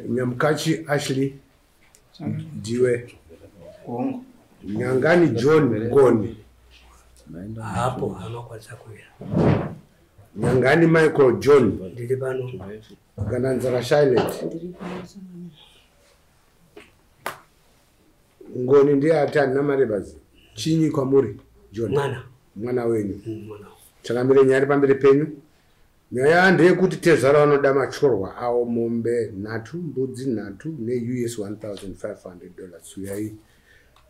Nyamukachi Ashley ndiwe. Hongu. Nyangani John Ngoni. Hapo anokwanisa kuuya. Nyangani Michael John. Ndiri pano. Gananzara Shailet. Ndiri pano samani. Ngoni ndiye ati handina mari bazi. Chinyi kwamuri John? Mwana. Mwana wenyu. Mwana. Changamire, nyaya iri pamberi penyu. Nyaya ndeyekuti tezvara vanoda matyorwa awo mombe 3, mbudzi 3 neUS $1,500. Uyai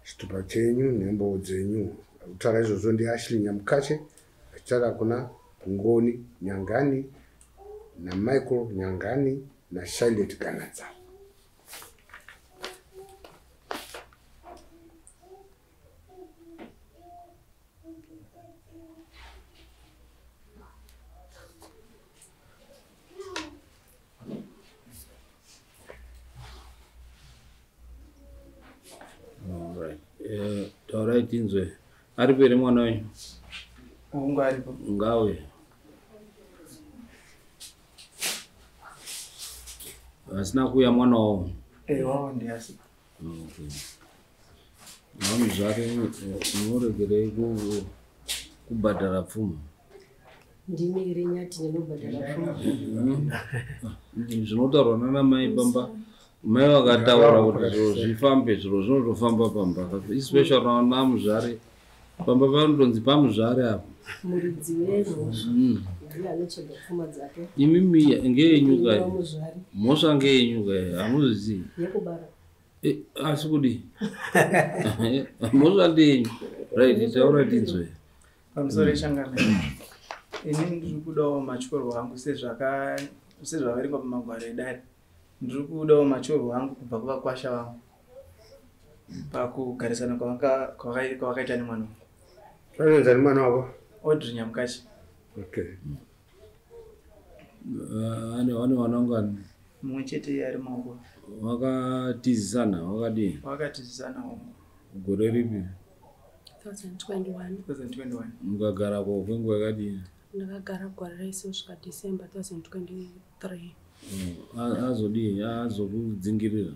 chitupa chenyu nembowo dzenyu. Kutaura izvozvo ndiAshley Nyamukache achitaura kuna Ngoni Nyangani naMichael Nyangani naShailet Gananzara. Taurai tinzwe. Aripo here mwana wenyu? Hongu, aripo. Ngauye. Asina kuuya mwana wavo? Wavo ndiasi. Okay. Vanhu zvake munoregerei kubhadhara pfuma? Ndini here nyati ndinobhadhara pfuma? Zvinotaurwa nana mai pamba. Mai vakataura kuti zviro zvifambe, zviro zvinotofamba pamba. Especially vana muzvare. Pamba panotonzi pamuzvare apo. Muridzi wemhosva ndiye anotsvaga pfuma dzake. Imimi ngeyenyu kai? Muzvare. Mhosva ngeyenyu kai? Hamuzvizivi. Yekubara. Asi kudii? Mhosva ndeyenyu. Right, taura tinzwe. Pamusoro changamire. Ini ndiri kudawo matyorwa angu sezvakaverengwa pamagwaro edare. Ndiri kudawo matyorwa angu kubva kuvakwasha vangu pakugarisana kwavakaita nemwana wangu. Vanonzani mwana wako? Audrey Nyamukachi. Okay. Ane vana vangani? Mumwe chete ari maoko. Vakatizisana, vakadii? Vakatizisana hongu. Gore ripi? 2021. 2021. Mukagara ko kwenguva yakadii? Ndakagara gore rese kusvika December 2023. Azodii? Azokudzingirira?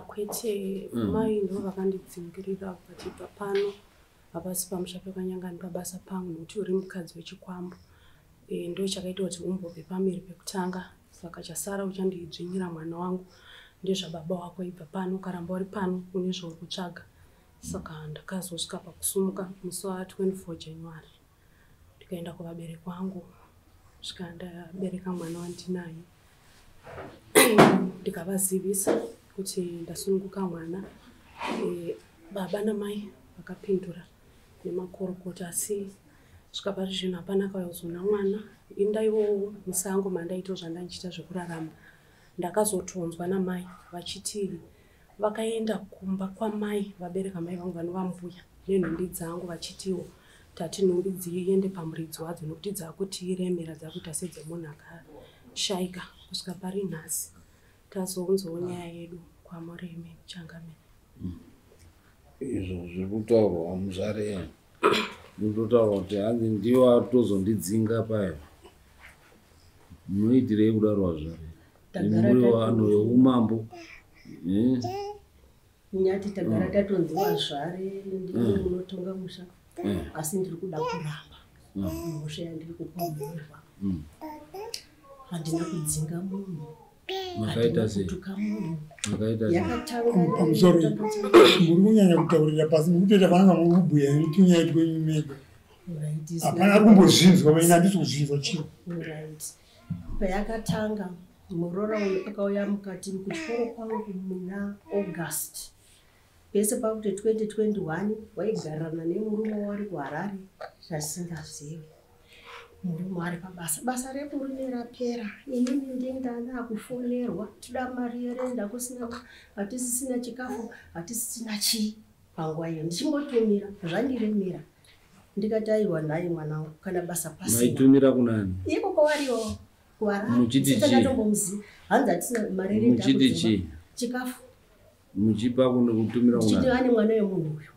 Kwete, mai ndo vakandidzingirira vachibva pano. Hapasi pamusha pekwaNyangani pabasa pangu nekuti uri mukadzi wechikwambo. Ndo chakaita kuti umbobve pamiri pekutanga. Saka chasara uchandidzvinyira mwana wangu ndezvababa wako, ibva pano, ukaramba uri pano une zvauri kutsvaga. Saka ndakazosvika pakusumuka musi wa 24 January. Ndikaenda kuvabereki vangu svika ndabereka mwana wandinaye. Ndikavazivisa kuti ndasununguka mwana. Baba namai vakapindura nemakorokota, asi svika pari zvino hapana akauya mwana. Indaiwo musango mandaitawo zvandandichiita zvekurarama. Ndakazotonzwa namai vachiti vakaenda kumba kwamai vabereka mai vangu vanova mbuya nenhumbi dzangu, vachitiwo tati nhumbi dziende pamuridzi wadzo nekuti dzakutiremera, dzakuita sedzemunhu akashaika. Kusvika pari nhasi tazounzawo nyaya yedu kwaMurimi Changamire. Izvo zviri kutaurwa muzvare, munototaurwa kuti hanzi ndiwo atozondidzinga paya. Munoitirei kudaro vazvare? Muri vanhu veumambo. Nyati tagara tatonzi vazvare ndimi munotonga musha, asi ndiri kuda kuramba mhosva yandiri kupomerwa. Handina kudzinga munhu. Makaita sei? Kutuka munhu. Makaita sei? Yakatanga Pamusoro, muri kunyanya kutaurira pasi mukutoita vananga murikubhuya tunyaya twenyu mega. Hapana ari kumbozvinzwa, vaina handisi kuzvinzwa chiro. Right. Payakatanga muroora uyu akauya mukati kuchikoro kwangu muna August. Pese pakuti 2021 waigarana nemurume wari kuHarare zvasingazivi. Murume ari pabasa, basa remurume rapera. Inini ndinda kufonerwa, toda mari yerenda, kusina, hatisisina chikafu, hatisisina chii panguva iyo. Ndichimbotumira zvandiremera. Ndikati aiwa nhai mwanangu, kana basa pasina. Maitumira kunani? Iko kwawariwo kuHarare. Muchiti chii? Sitakatombomuziva. Hanzi hatisina mari yerenda. Muchiti chii? Chikafu. Muchipa kutumira Ndichiti kunani? ane mwana wemunhu uyu.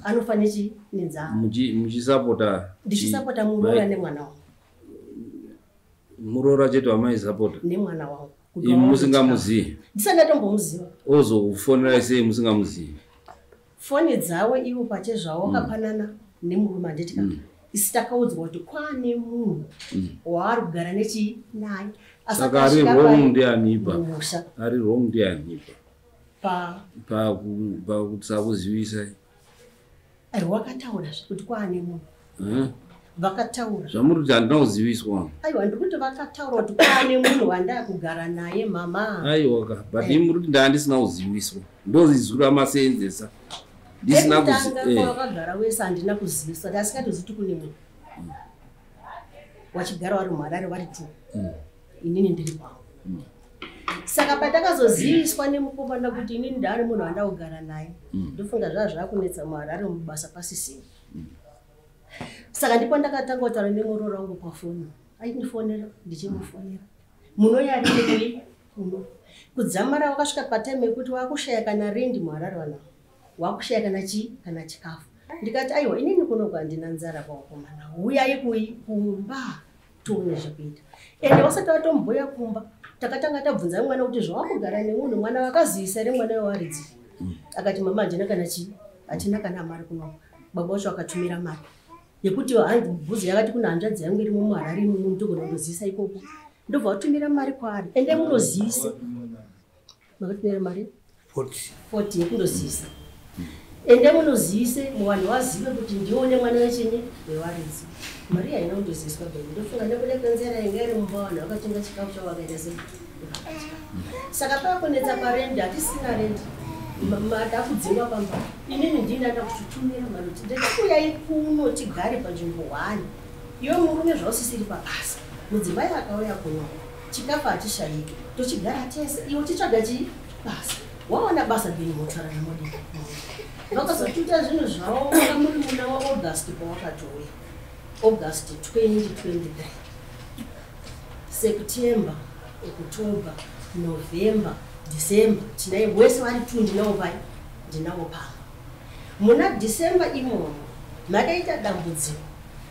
Anofanira chii nenzara. Muchisapota. Ndichisapota muroora nemwana wangu. Muroora chete wamaisapota? Nemwana wangu. Imi musingamuzivi? Ndisati ndatombomuziva. Ozokufonerai sei musingamuzivi? Foni dzavo ivo pachezvavo vakapanana nemurume handiti ka. Isu takaudzwa kuti kwaane munhu waari kugara nechii naye. Saka ari wrong ndiani ipapo? Ari wrong ndiani ipapo? Pakusakuzivisai. Aiwa wakataura kuti kwaane munhu. Vakataura. Zvamuri kuti handina kuziviswa. Aiwa ndiri kuti vakataura kuti kwaane munhu wandakugara naye mama. Aiwa ka, but imi muri kuti ndandisina kuziviswa. Ndozizwi ramaseenzesa. Ndisina kuziviswa. Wakagara wese handina kuziviswa, ndasikatozivi kuti kune munhu. Wachigara wari muHarare wari two. Inini ndiri kwangu. Saka patakazoziviswa nemukomana kuti inini ndaane munhu wandakugara naye. Ndofunga zvava zvakunetsa muHarare mubasa pasisina. Saka ndipo ndakatanga kutaura nemuroora wangu pafoni. Aindifonera, ndichimufonera. Munouya rini kuno? Kudzamara wakasvika patime yekuti wakushaya kana rendi muHarare vanhu. Wakushaya kana chii kana chikafu. Ndikati aiwa inini kuno handina nzara kwakomana. Uyai kumba tione zvekuita. Ende wasati watomboya kumba takatanga tabvunza mwana kuti zvawakugara nemunhu mwana wakazivisa here mwana wewaridzi. Akati mama handina kana chii hatina kana mari kuno. Baba wacho akatumira mari. Yekuti bhuzi yakati kuna hanzvadzi yangu irimo muHarare imomo ndogona kundozivisa ikoko. Ndobva watumira mari kwaari. Ende munozivise. Makatumira mari? 40 yekundozivisa. Ende munozivise muvanhu vazive kuti ndione mwana wechinyi wewaridzi. Mari haina kundoziviswa bheni. Ndofunga nekuda kwenzara yanga iri mumba vanhu vakatenga chikafu chavo vakaita sei. Saka pakunetsa parendi hatisina rendi. Ndakudzingwa pamba. Inini ndini ndada kuchitumira mari kuti ndakuyai kuno tigare panzvimbo 1. Iwe murume zvausisiri pabasa. Mudzimai akauya kuno. Chikafu hachishayiki. Tochigara tese. Iwe uchitsvaga chii? Basa. Waona basa bheni motaura namodii. Vakazotuta zvinhu zvavo muri muna waAugust pawakatouya. August 2023. September, October, November, December. Tinaye wese vari two ndinawo pai ndinawo pamba. Muna December imomo makaita dambudziko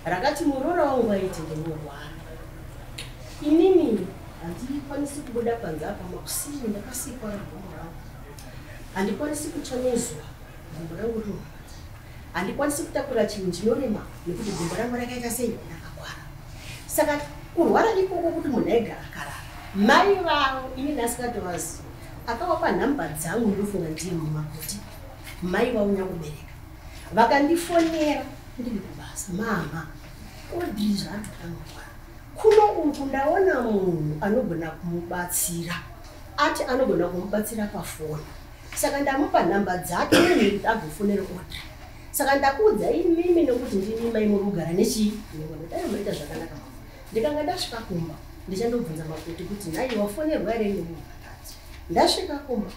rakati muroora wangu aiti ndinorwara. Inini handikwanisi kubuda panze apa makusini ndakasikwa gumbo rangu. Handikwanisi kutsva nezuva gumbo rangu rinorwadza. Handikwanisi kutakura chinhu chinorema nekuti gumbo rangu rakaita sei rakakwara. Saka kurwara ikoko kuti munhu aigara akarara. Mai vavo ini ndasikatovaziva. Akavapa nhamba dzangu ndofunga ndiye mumakoti. Mai vavo nyakubereka. Vakandifonera ndiri kubasa. Mama, Audrey zvaari anorwara. Kuno uku ndaona munhu anogona kumubatsira. Ati anogona kumubatsira pafoni. Saka ndamupa nhamba dzake munhu kuti agofonera Audrey. Saka ndakuudza imimi nekuti ndini mai muri kugara nechii? Nemwana. Dai maita zvakanaka mama. Ndikanga ndasvika kumba ndichandobvunza makoti kuti nhai wafonerwa here nemunhu akati. Ndasvika kumba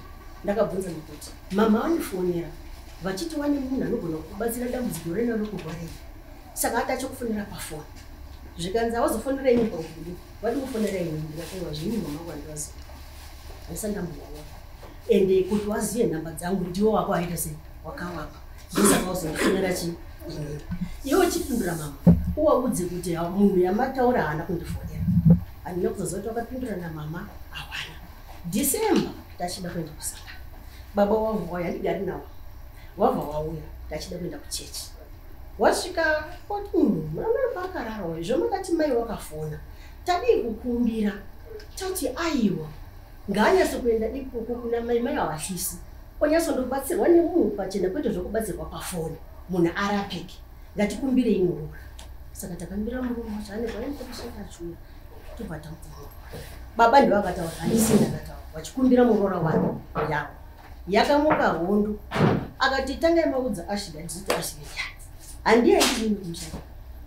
ndakabvunza makoti. Mama vandifonera vachiti wane munhu anogona kubatsira dambudziko rena rokurwara. Saka ati achokufonera pafoni. Zvikanzi awazofonera ini pakubudu. Vadi kufonera ini ndikati zvini mama wangu andivaziva. Handisati ndambovaona. Ende kuti wazive nhamba dzangu ndiwo wako aita sei wakawapa. Ndosaka wazondifonera chii? Iwe uchipindura mama uwaudze kuti munhu yamataura haana kundifonera. Handina kuzoziva kuti wakapindura namama hawana. December tachida kuenda kusangano. Baba wavha wauya handigari nawo. Wavha wauya tachida kuenda kuchechi. Wasvika oti mwana paakarara izvo makati mai wakafona. Tadii kukumbira tati aiwa ngaanyatso kuenda ikoko kuna mai mai havahlisi. Onyatsondobatsirwa nemunhu pachena kwete zvokubatsirwa pafoni. Munhu arapike. Ngatikumbirei muroora. Saka takambira murume wacho ane kwaenda kusvika achiuya. Tobva tamuroora. Baba ndivo vakataura handisi ndakataura. Vachikumbira muroora wake yavo. Yakamuka hondo. Akati tangai maudza Ashley handizoti Ashley yati. Handiendi ini kumushanda.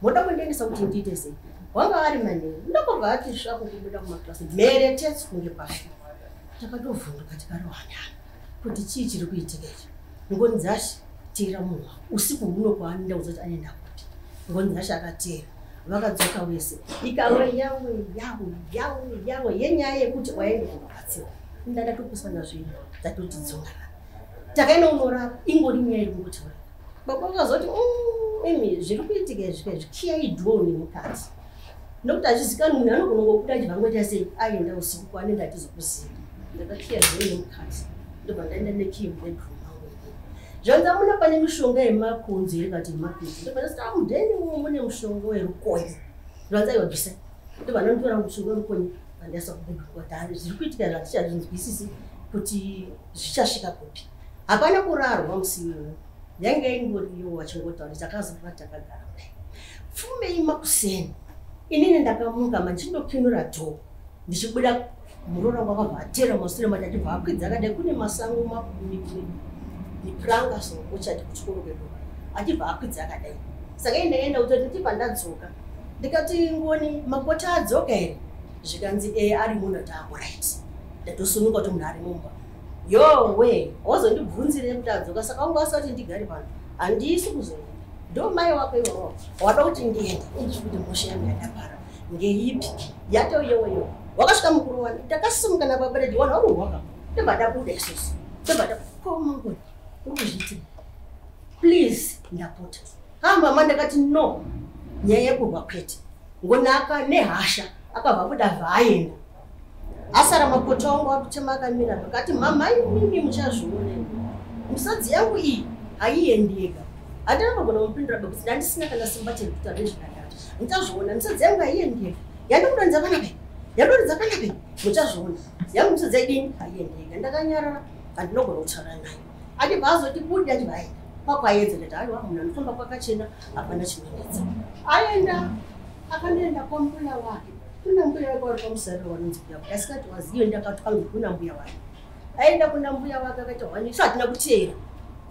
Moda kundiendesa kuti ndiite sei? Wanga ari manheru. Ndakobva ati svako kubuda kumakirasi. Mhere tetsu kunge pafi. Takatovhunduka tikarohwa nyana. Kuti chii chiri kuitika ichi? Ngoni dzashe teera munhu wako. Usiku huno kwaanoenda kuzoti anoenda kupi. Ngoni dzashe akateera. Vakadzoka wese. Ikawe yawe yawe yawe yawe yenyaya yekuti waende kunobatsirwa. Ndakatokuswa nazvo ini. Tatoti dzongana. Takaenda unorara ingori nyaya iri kungotaura. Baba vakazoti imi zviri kuitika izvi izvi kiyai dhoo nemukati. Nokuti hazvizikanwi munhu anogona kungobuda achibva angoita sei aenda usiku kwaanenge atizokuziva. Ndakakiya door yemukati ndobva ndaenda nekiyi mubedroom mangu. Zvanzi amuna pane mishonga yemakonzo here kana kuti yemapedzi. Ndobva ndati ah mudheni umo mune mushonga werukonye. Zvanzi aiwa bvisai. Ndobva ndandotora mushonga werukonye vandaisa kubedroom kwati ah zviri kuitika izvi hatichazvinzwisisi kuti zvichasvika kupi. Hapana kurarwa musi iwowo. Yange ingoriyo vachingotaura takazorara takagara kudai. Pfumei makuseni. Inini ndakamuka mandichindokinura door ndichibuda muroora wangu akabva atera masure mati achibva akwidza akadai kune masango mipuranga so uchati kuchikoro kwedu achibva akwidza akadai. Saka ini ndakaenda kutoti ndibva ndadzoka ndikati Ngoni makoti adzoka here? Zvikanzi ee ari muno. Ndati alright, ndatosununga kuti munhu ari mumba. Yowe wazondibvunzirei kuti adzoka? Saka wanga asati ndigare pano, handisi kuzoenda. Ndo mai wako iwawo wada kuti ndiende indizvi kuti mhosva yangu yandapara ngeipi yatoyoyo. Wakasvika mukuru wani takasimuka nababa redu wana urwaka ndobva ndabuda isusu ndobva ndakoma Ngoni uri kuzviitira please ndapota. Ha mama, ndakati no, nyaya yekurwa kwete. Ngoni aka nehasha akabva buda vaaenda asara makoti wangu akuchema akamira. Akati mama imimi muchazviona imi misadzi yangu iyi haiendi yega. Handina kugona kumupindura bekuti ndandisina kana simba cheri kutaura nezvakadaro. Muchazviona, misadzi yangu haiendi yega, yandikudoridza panape, yandoridza panape, muchazviona yangu misadzi yaidini haiendi yega. Ndakanyarara, handinogona kutaura naye. Achibva azoti budi achibva aenda kwakwaedza. Ndati aiwa munhu anofamba kwakachena hapana chinonetsa. Aenda akandoenda kwambuya wake, kuna mbuya wake wari pamusariro wanonzi mbuya wake asikati waziyo. Ndakati pangu kuna mbuya wake, aenda kuna mbuya wake akaita hwani. Isu hatina kuteera,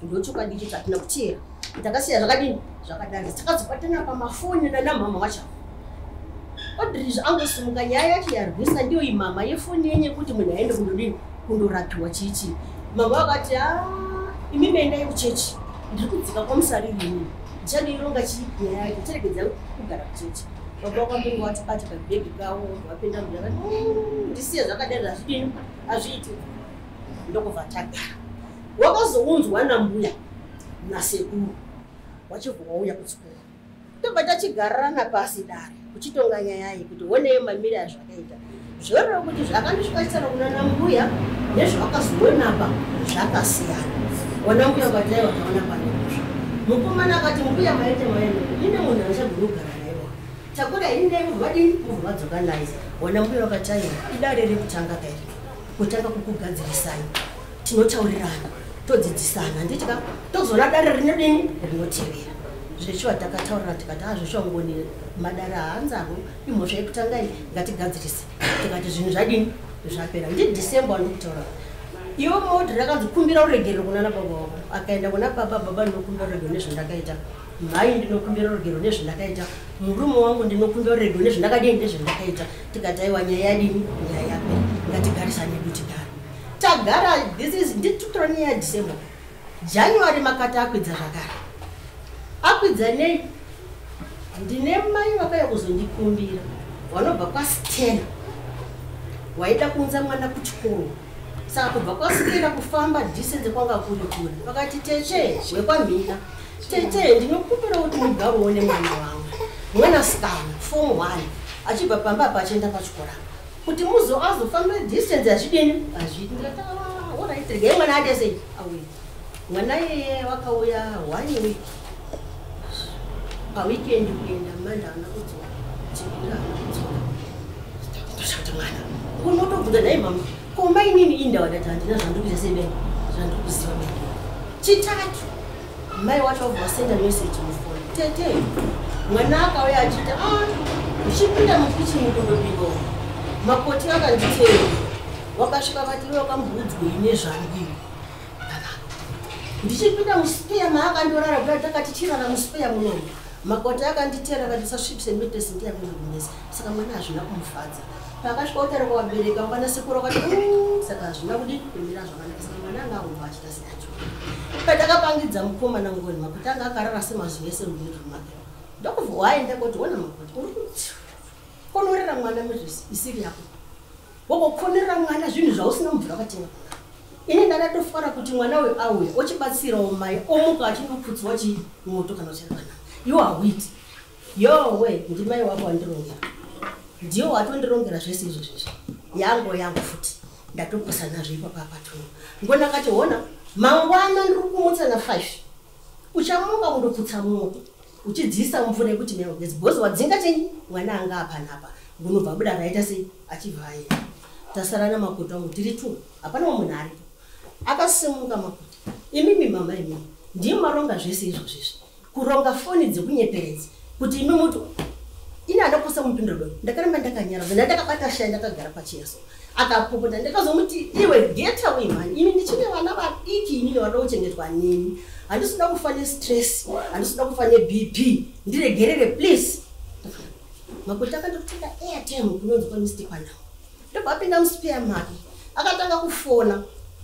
ndochokwadi ichocho, hatina kuteera, takasiya zvakadini zvakadaro. Takazobatana pamafoni nanamama wacho. Odrizvo angosimuka nyaya yacho yarwisa ndiyo imama yefoni yenye kuti munhu aende kundodini kundorapiwa chichi. Mama vakati a imimi endai kuchechi, ndiri kudzika kwamusariri inini ndichanoironga chi nyaya yacho, tiregedza kugara kuchechi. Baba wakwambenge watibata kabhegi kavo vapinda mbuya vakati ndisiye zvakadaro hazvidini hazviiti." Ndokubva tagara. Wakazounzwa nambuya nasekuru wachibva wauya kuchikoro, tobva tachigarana pasi dare kuchitonga nyaya iyi kuti honei mamire azvakaita. Zvoreva kuti zvakandosvika chitaura kuna nambuya nezvavakazoonapa zvakasiyana. Wana mbuya vakati aiwa taona pane mhosva. Mukomana akati mbuya maite maende ine munhu andichagoni kugara naiwa takura ini dai mubva vadini mubva vadzoka naye. Wana mbuya vakati aiwa idare rekutanga kairi kutanga kukugadzirisai, tinotaurirana todzidzisana handiti ka tozoona dare rinodini rinotevera. Zvechiwa takataurira tikati a zveshuwa Ngoni madare haanzarwo, imhosva yekutanga iyi, ngatigadzirise. Tikati zvinhu zvadini zvapera. Ndidecember wandikutaura iwe modhi rakanzi kumbira uregerero kuna nababa wako. Akaenda kuna baba, baba ndinokumbira uregerero nezvandakaita, mhai ndinokumbira uregerero nezvandakaita, murume wangu ndinokumbira uregerero nezvandakadini nezvandakaita. Tikati aiwa nyaya yadini nyaya yapera, ngatigarisane edu tigare. Tagara, this is nditutora nyaya yadecember. January makati akwidza zvakare. Akwidza nei? Ndine mai vakauya kuzondikumbira vanobva kwaStena, waida kuunza mwana kuchikoro. Saka kubva kwaStena kufamba distance kwanga kuri kure. Vakati teche wekwamhina tete ndinokumbira kuti mugarowo nemwana wangu mwanasikana form 1 achibva pamba apa achienda pachikoro apa kuti muzo azofamba distance hazvidini hazviiti. Ndikati alright, regai mwana ade sei auye. Mwana iyeye wakauya one week paweekend kuenda manda haana kudzoka, chipiri haana kudzoka. Ndoshakuti mwana unotobvunza nhai mama ko mainini indawa. Ndati handina zvandiri kuita sei bene zvandiri kuziva bene. Chitatu mai wacho wabva wasenda message mufoni, tete mwana akauya achiita a uchipinda mukichini kundobika umu makoti akanditeera wakasvika vati iwe wakambudzwei nezvangu. Ndichipinda muspare maakandorara kudai takati chirara muspare munomu makoti akanditeera akati usasvibise mattress ndiyakundokunesa. Saka mwana hazvina kumufadza. Paakasvika kutaura kuvabereki vakana sekuru vakati saka hazvina kudi kumira zvakanaka." Saka mwana anga akubva achita seacho. Patakapangidza mukomana Ngoni makoti anga akarara semazuva ese mubedroom make. Ndokubva waenda koti ona makoti uri kukonorera mwana mattress isiri yako, wokokonorera mwana zvinhu zvausina mubvira wakatenga kuna ini. Ndakatofara kuti mwana uyu auya ochibatsirawo mai omuka achindoputswa chi moto kana uchiri mwana iwo hauiti. Yowe ndimai wako wandirongera. Ndiyo watondirongera zvese izvo zvezvi. Yango yangu futi. Ndatopusa nazvo ipapa pato. Ngoni akati hona mangwana ndiri kumutsa na 5. Uchamuka kundoputsa moto. Uchidziisa mvura yekuti meogezi. Because wadzinga chenyi mwana anga apanapa. Ngunobva abuda akaita sei achibva aenda. Tasara namakoti wangu tiri 2. Hapana munhu aripo. Akasimuka makoti. Imimi mama imimi. Ndiyo maronga zvese izvo zvezvi. Kuronga foni dzekunyeperedza kuti imi muti ina adakusa mupinduro do. Ndakaramba ndakanyarara. Ndakabata shaya ndakagara pachiyaso. Akapopota ndakazomuti iwe get away man. Ini ndichine vana vadiki inini vanoda kuchengetwa neni. Handisida kufa nestress, handisida kufa neBP. Ndiregerere please. Makoti akandotenga airtime kunonzi kwaMr Kwanao. Ndobva apinda muspare make. Akatanga kufona.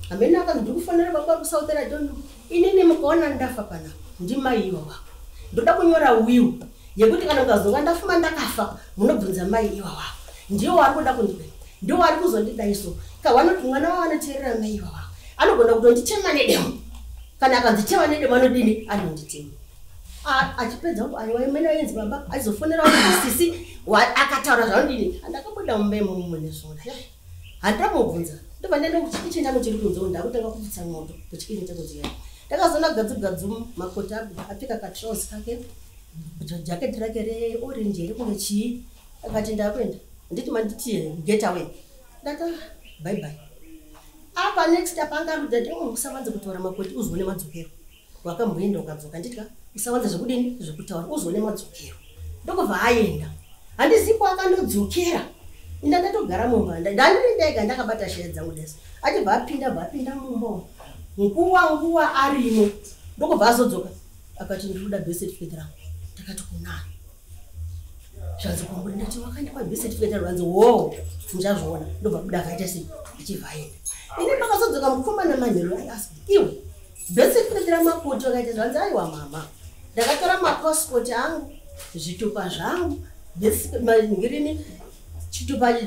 Hamene akanzi ndiri kufonera baba kuSouth I don't know. Inini mukaona ndafa panapa ndimai iwa wako. Ndoda kunyora will yekuti kana ukazonga ndafuma ndakafa munobvunza mai iwa wako. Ndiwo wari kuda kundibena. Ndiwo wari kuzondidaiso. Kawanoti mwana wavo anoteerera mai iwa wako. Anogona kutondichema nedemo. Kana akanzichema nedemo anodini? Anonditema. Achipedza ku aiwa imene ainzi baba achizofonera sisi akataura zvaanodini. Ndakabuda mumba imomo nezvona. Handamubvunza. Ndobva ndaenda kuchikicheni changu chiri kunze ndakutanga kuputsa moto kuchikicheni changu chiya. Ndakazoona gadzu gadzu makoti apfeka katrouse kake jaketi rake reorange iri kunge chii. Akati ndakuenda. Nditi manditi get away. Ndati bye bye. Apa next apa anga ari kuti usawanze kutaura makoti uzoone madzokero. Wakamboenda ukadzoka nditi usawanze zvekudini zvekutaura uzoone madzokero. Ndokubva aenda. Handizivi kwakandodzokera. Inda ndatogara mumba. Ndandiri ndega ndakabata shaya dzangu dese. Achibva apinda mumba. Nguva arimo. Ndokubva azodzoka. Akati ndiri kuda birth certificate rangu. Ndakati kunani? Zvanzi kwamuri ndati wakandipa birth certificate rangu. Zvanzi wo muchazviona. Ndobva buda akaita sei achibva aenda. Ini pakazodzoka mukomana manheru I asked iwe birth certificate ramakoti wakaita zvanzi aiwa mama. Ndakatora mapassport angu, zvitupa zvangu, ngirini chitupa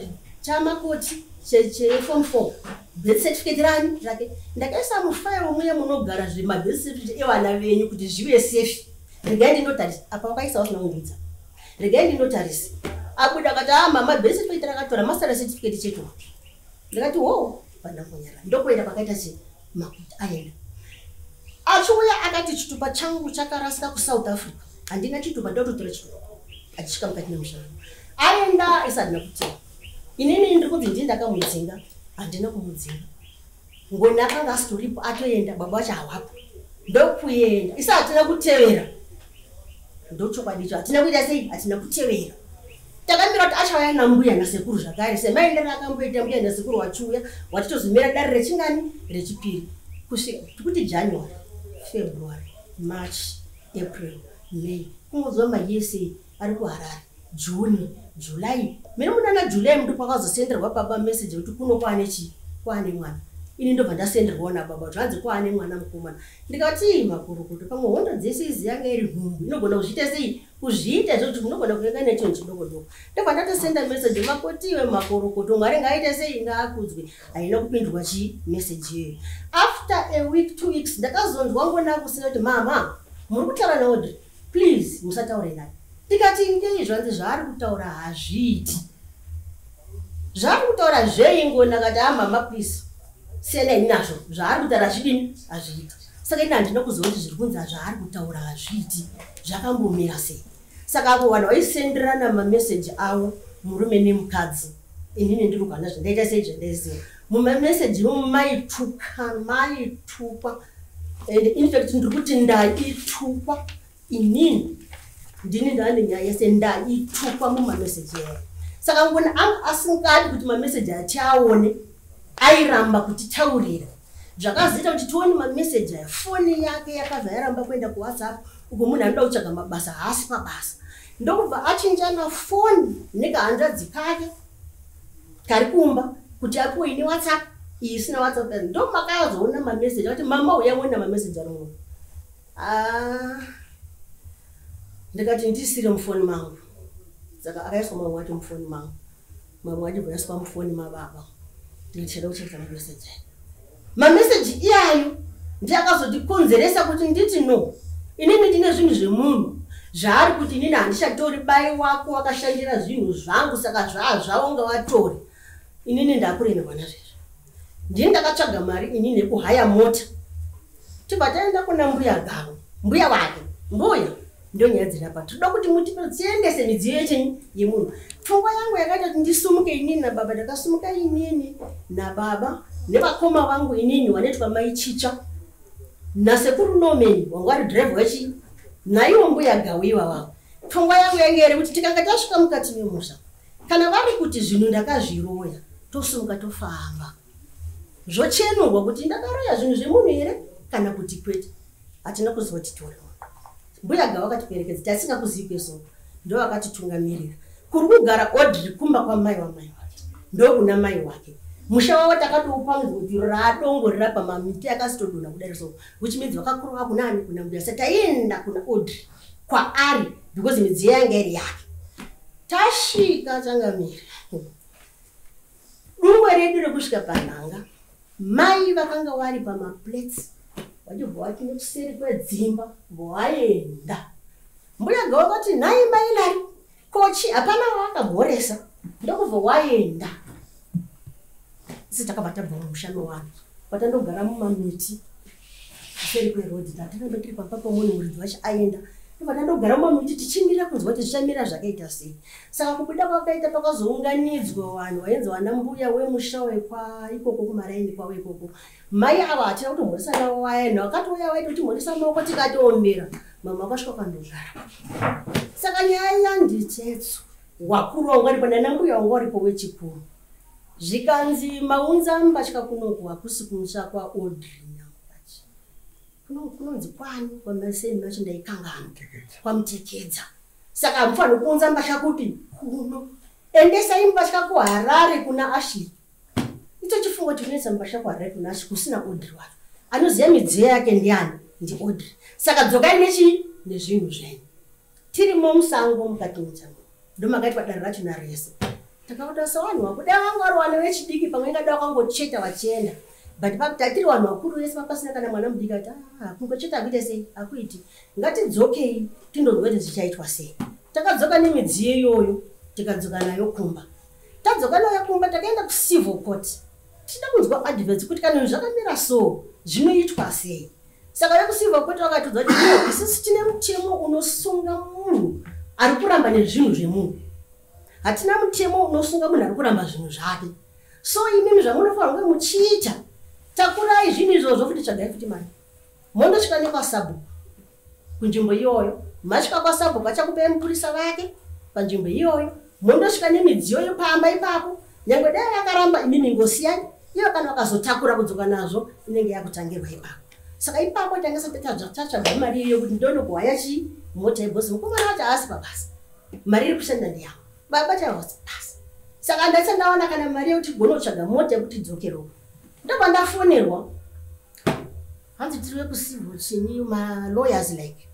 chamakoti cheform 4 birth certificate rani rake ndakaisa mufile muye munogara zvemabirth certificate evana venyu kuti zvive safe. Regai ndinotarisa apa wakaisa usina kundiudza. Regai ndinotarisa. Abuda akati ah mama birth certificate rakatora master certificate chetu. Ndakati wo pandangonyara. Ndokuenda pakaita sei makoti aenda. Achiuya akati chitupa changu chakarasika kuSouth Africa. Handina chitupa ndototora chitupa. Achisvika mukati memushana. Aenda isati kutera. Inini ndiri kunzi ndini ndakamudzinga. Handina kumudzinga. Ngoni akanga asitoripo atoenda baba vacho hawapo. Ndokuenda. Isa hatina kutevera. Ndochokwadi icho hatina kuita sei? Hatina kutevera. Takamira kuti achauya nambuya nasekuru zvakare. Semaendero akamboita mbuya nasekuru wachiuya watitozomira dare rechingani rechipiri. Kusvika tikuti January, February, March, April, May. Kungonzwa mayese ari kuHarare. June, July. Mene munana July mundi kwakazosenderwa baba message kuti kuno kwaane chii? Kwaane mwana. Ini ndobva ndasenderwawo nababa kuti hanzi kwaane mwana mukomana. Ndikati makurukuto pamwe hondo dzese idzi yanga iri nhumbu inogona kuzviita sei? Kuzviita zvekuti unogona kunge nechinhu chidoko doko. Ndobva ndatosenda message makoti iwe makurukuto Mwari ngaaite sei ngaakudzwe. Haina kupindurwa chii message iyoyo. After a week, 2 weeks ndakazonzwa ngona kusina kuti mama muri kutaura naAudrey please musataure naye. Ndikati ngei zvanzi zvaari kutaura hazviiti. Zvaari kutaura zvei ngoni akati ah mama please siyanai nazvo zvaari kutaura zvidini hazviiti. Saka ini handina kuziva kuti zviri kunzi zvaari kutaura hazviiti zvakambomira sei. Saka apo vanhu vaisenderana mameseji avo murume nemukadzi. Inini ndiri kuhana zvandaita sei zvandaiziva. Mumameseji imomo maituka maitukwa and in fact ndiri kuti ndaitukwa inini. Ndini ndane nyaya yese ndaitukwa mumameseji aya. Saka ngoni anga asingadi kuti mameseji achiaone airamba kutitaurira. Zvakazoita kuti tione mameseji aya. Foni yake yakabva yaramba kuenda kuWhatsApp uko munhu anoda kutsvaga mabasa haasi pabasa. Ndokubva achinjana foni nekahanzvadzi kake kari kumba kuti apiwe ine WhatsApp iyi isina WhatsApp. Ndomakazoona mameseji akati mama uya uone mameseji ari muno. Ah, ndikati ndisire mufoni mangu. Saka akaiswa mamwe acho mufoni mangu. Mamwe acho aiswa mufoni mababa. Ndikati kucheka mameseji. Mameseji iyayo ndiye akazotikonzeresa kuti nditi no. Inini ndine zvinhu zvemunhu. Zvaari kuti inini handichatori bai wako wakashandira zvinhu zvangu, saka zvaa zvavo ngavatore. Inini ndakuremerwa nazvezvo. Ndini ndakatsvaga mari inini yekuhaya mota. Tibva taenda kuna mbuya Gavo, mbuya wake. Mbuya, ndiyo nyaya dziri apa. Tinoda kuti mutiendese midziyo yechinyi yemunhu. Pfungwa yangu yakaita kuti ndisumuke inini nababa. Ndakasumuka inini nababa nevakoma vangu inini wanoitwa mai Chitsva nasekuru Norman wanga vari driver wechi naiwo mbuya Gavo ivava. Pfungwa yangu yange iri kuti tikanga tasvika mukati memusha, kana vari kuti zvinhu ndakazviroya, tosumuka tofamba. Zvochenurwa kuti ndakaroya zvinhu zvemunhu here kana kuti kwete. Hatina kuziva kuti tiore munhu. Mbuya Gavo akatiperekedza, tasingakuzivi kwesoko, ndo vakatitungamirira. Kuri kugara Audrey kumba kwamai wamai wake, ndokuna mai wake. Musha wavo takatoupangidzwa kuti radongorera pamamiti akasitodonha kudai so, which means vakakurova kunani kuna mbuya. Saka taienda kuna Audrey kwaari because midziyo yanga iri yake. Tasvika changamire, dungwe redu rekusvika panhanga, mai vakanga vari pamaplates vachibva vati nekuseri kwedzimba voaenda. Mbuya Gavo vakati nhai mai Lari kochi, hapana waakamhoresa, ndokubva waenda. Isi takabva tabva mumusha mewanhu patandogara mumamiti kuseri kwerodhi. Tataramba tiri pamba pamunhu, muridzi wacho aenda, ndobva tandogara mumamiti tichimira kunzwa kuti zvichamira zvakaita sei. Saka kubuda kwakaita pakazounganidzwa vanhu vainzi vana mbuya wemusha wekwa ikoko kumaraini kwavo ikoko. Mai ava hatina kutomhoresa navo vaenda, vakatouya vaiti kutimhoresa maoko tikatoombera. Mama vakasvika kwandogara. Saka nyaya yanditsetso wakuru wanga uripo nana mbuya wanga uripo wechikuru, zvikanzi maunza mbatya kunoku hakusi kumusha kwaAudrey Nyamupachi, kunonzi kwani kwamaseni macho ndaikangana, kwaMutekedza. Saka hamufaniri kuunza mbatya kupi kuno, endesai mbatya kuHarare kuna Ashley. Icho chifungo chinoisa mbatya kuHarare kuna Ashley kusina Audrey wacho, anoziva midziyo yake ndiani? Ndi Audrey. Saka dzokai nechi nezvinhu zvenyu. Tirimo musango mukati musango ndomakaitwa dare racho narese. Takakuta sevanhu vakuda vanga vari vana vechidiki, pamwe ingada vakangocheta vachienda, but tatiri vanhu vakuru vese, pasina kana mwana mudiki. Ati kungocheta akuite sei, akuiti ngatidzokei tindonzwa kuti zvichaitwa sei. Takadzoka nemidziyo iyoyo, tikadzoka nayo kumba. Tadzoka nayo kumba, takaenda kucivil court tichida kunzwa advice kuti kana zvinhu zvakamira so zvinoitwa sei. Saka vekucivil court vakatiudza kuti no, isusu tine mutemo unosunga munhu ari kuramba nezvinhu zvemunhu, hatina mutemo unosunga munhu ari kuramba zvinhu zvake. So imimi zvamunofanira kunge muchiita, takurai zvinhu izvozvo futi, tsvagai futi mari, mondosvika nekwasabhuku kunzvimbo iyoyo. Masvika kwasabhuku, achakupai mupurisa vake panzvimbo iyoyo, mondosvika nemidziyo yepamba ipapo. Nyange dai vakaramba, imimi ngosiyai iyo, kana vakazotakura kudzoka nazvo inenge yakutangirwa ipapo. Saka ipapo tanga sati tatsvaga mari iyoyo kuti ndonokuhaya chii mota yebhosi. Mukomana wacho haasi pabasa, mari iri kushanda ndeyavo, baba chavasi basa. Saka ndati ndawana kana mari yekuti gone kutsvaga mota yekuti idzokerwo, ndobva ndafonerwa, hanzi tiri vekucivil chinyi, malawyers like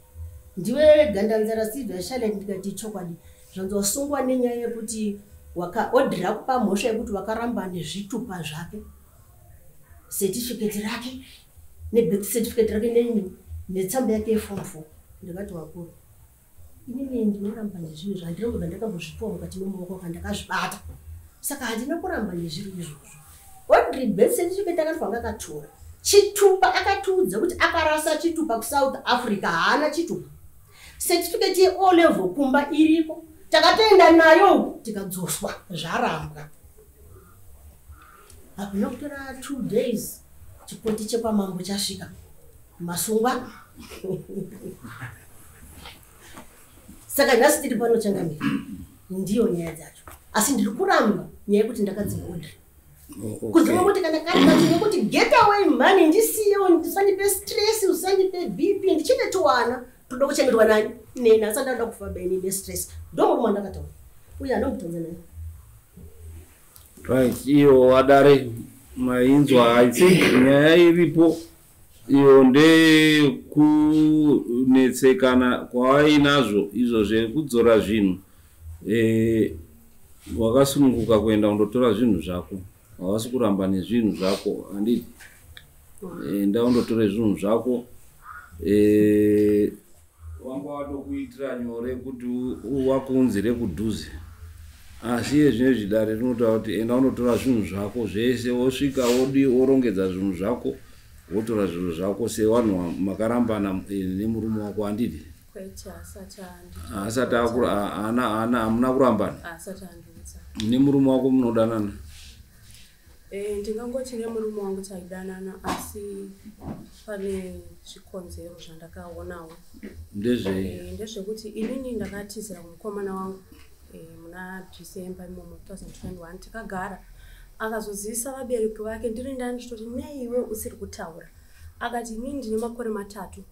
ndiwe Gandanzara Silvia Charlotte? Ndikati chokwadi. Zvanzi wasungwa nenyaya yekuti Audrey akupa mhosva yekuti wakaramba nezvitupa zvake, certificate rake nebirth certificate rake netsamba yake yeform 4. Ndikati wakuru, inini ndinoramba nezvinhu zvandinongobva ndakambozvipiwa mukati memaoko kandakazvibata, saka handina kuramba nezviro izvozvo. Audrey birth certificate akanofanira akatora chitupa, akatiudza kuti akarasa chitupa kuSouth Africa, haana chitupa. Certificate yeO level kumba iriko, takatoenda nayo tikadzoswa, zvarambwa. Hakuna kutora 2 days, chikoti chekwamambo chasvika, masungwa. Saka nhasi tiri pano changamira, ndiyo nyaya dzacho. Asi ndiri kuramba nyaya yekuti ndakadzinga Audrey, kunze kwekuti kana kari nekuti get away money, ndisiyewo, usandipe stress, usandipe BP, ndichine tuwana toda kuchengetwa nani neni, asati ndada kufa beni nestress. Ndo murume wandakataura uye anomutadza naye. Right, iyo wadare mainzwa. I think nyaya iripo iyo ndeyekunetsekana kwavainazvo izvo zvekudzora zvinhu. Wakasununguka kuenda kundotora zvinhu zvako, havasi kuramba nezvinhu zvako, handiti? Enda undotore zvinhu zvako. Wanga watokuitira nyore kuti wakuunzire kudhuze. Asi iye zvino dare rinotaura kuti enda unotora zvinhu zvako zvese, wosvika wodi worongedza zvinhu zvako, wotora zvinhu zvako sevanhu makarambana nemurume wako, handidi? Kwete, asati Asati haana, hamuna kurambana? Asati andiudza. Nemurume wako munodanana? Ndingangoti nemurume wangu taidanana, asi pane zvikonzero zvandakaonawo. Ndezvei? Ndezvekuti inini ndakatizira kumukomana wangu muna December imomo 2021. Takagara, akazozivisa vabereki vake. Ndiri ndani ndichitoti, "Neiwe usiri kutaura?" Akati, "Inini ndine makore 3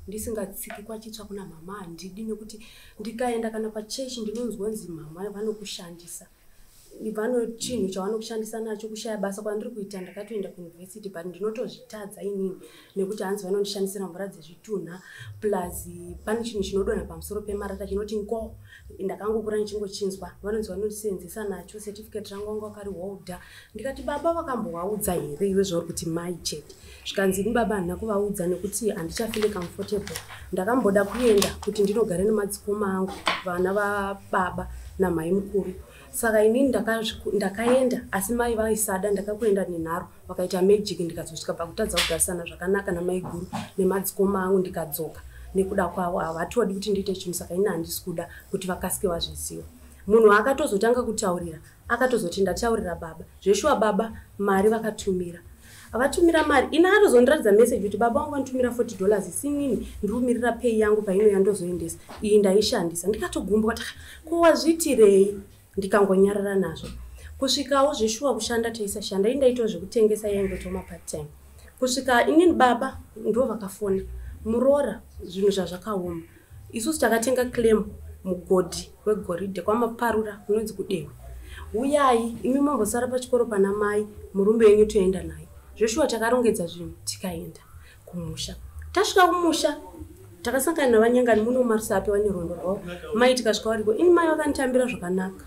ndisingatsiki kwachitsva kuna mama. Handidi, nekuti ndikaenda kana pachechi ndinonzwa nzi mama vanokushandisa, vano chinhu chavanokushandisa nacho. Kushaya basa kwandiri kuita, ndakatoenda kuuniversity, but ndinotozvitadza inini nekuti hanzi vanondishandisira mvura dzezvitunha, plus pane chinhu chinodonha pamusoro pemarata chinoti ngo. Ndakangokura ndichingochinzwa, vanonzi vanondisenzesa nacho. Certificate rangu vanga vakariholda." Ndikati, "Baba vakambovaudza here iwe zvauri kuti mai chete?" Zvikanzi, "Ini baba handina kuvaudza nekuti handichafeel comfortable. Ndakamboda kuenda kuti ndinogara nemadzikoma angu, vana vababa namai mukuru. Saka inini ndakaenda, asi mai vaisada. Ndakakuenda nenharo, vakaita magic, ndikazosvika pakutadza kugarisana zvakanaka namai guru nemadzikoma angu. Ndikadzoka nekuda kwavo. Havatodi kuti ndiite chinhu, saka ini handisi kuda kuti vakasike vazviziva." Munhu akatozotanga kutaurira, akatozoti, "Ndataurira baba." Zveshuwa baba mari vakatumira, vatumira mari. Ini akatozondiratidza meseji kuti baba vangu vanotumira $40, isinini ndiri kumirira pay yangu paino yandozoendesa iyi, ndaishandisa. Ndikatogumbuka kuti, "Ko wazviitirei?" Ndikangonyarara nazvo kusvikawo zveshuwa kushanda taisashanda. Ini ndaitawo zvekutengesa, yaingoitawo mapart time. Kusvika inini baba ndo vakafona, "Muroora, zvinhu zvazvakaoma. Isusu takatenga claim mugodhi wegoridhe kwamaparura kunonzi kuDewe. Uyai imi mambosara pachikoro pana mai, murume wenyu toenda naye." Zveshuwa takarongedza zvinhu tikaenda kumusha. Tasvika kumusha takasangana navanyangani muno marusape, vane rwendo rwavo mai. Tikasvika variko. Ini mai vakanditambira zvakanaka.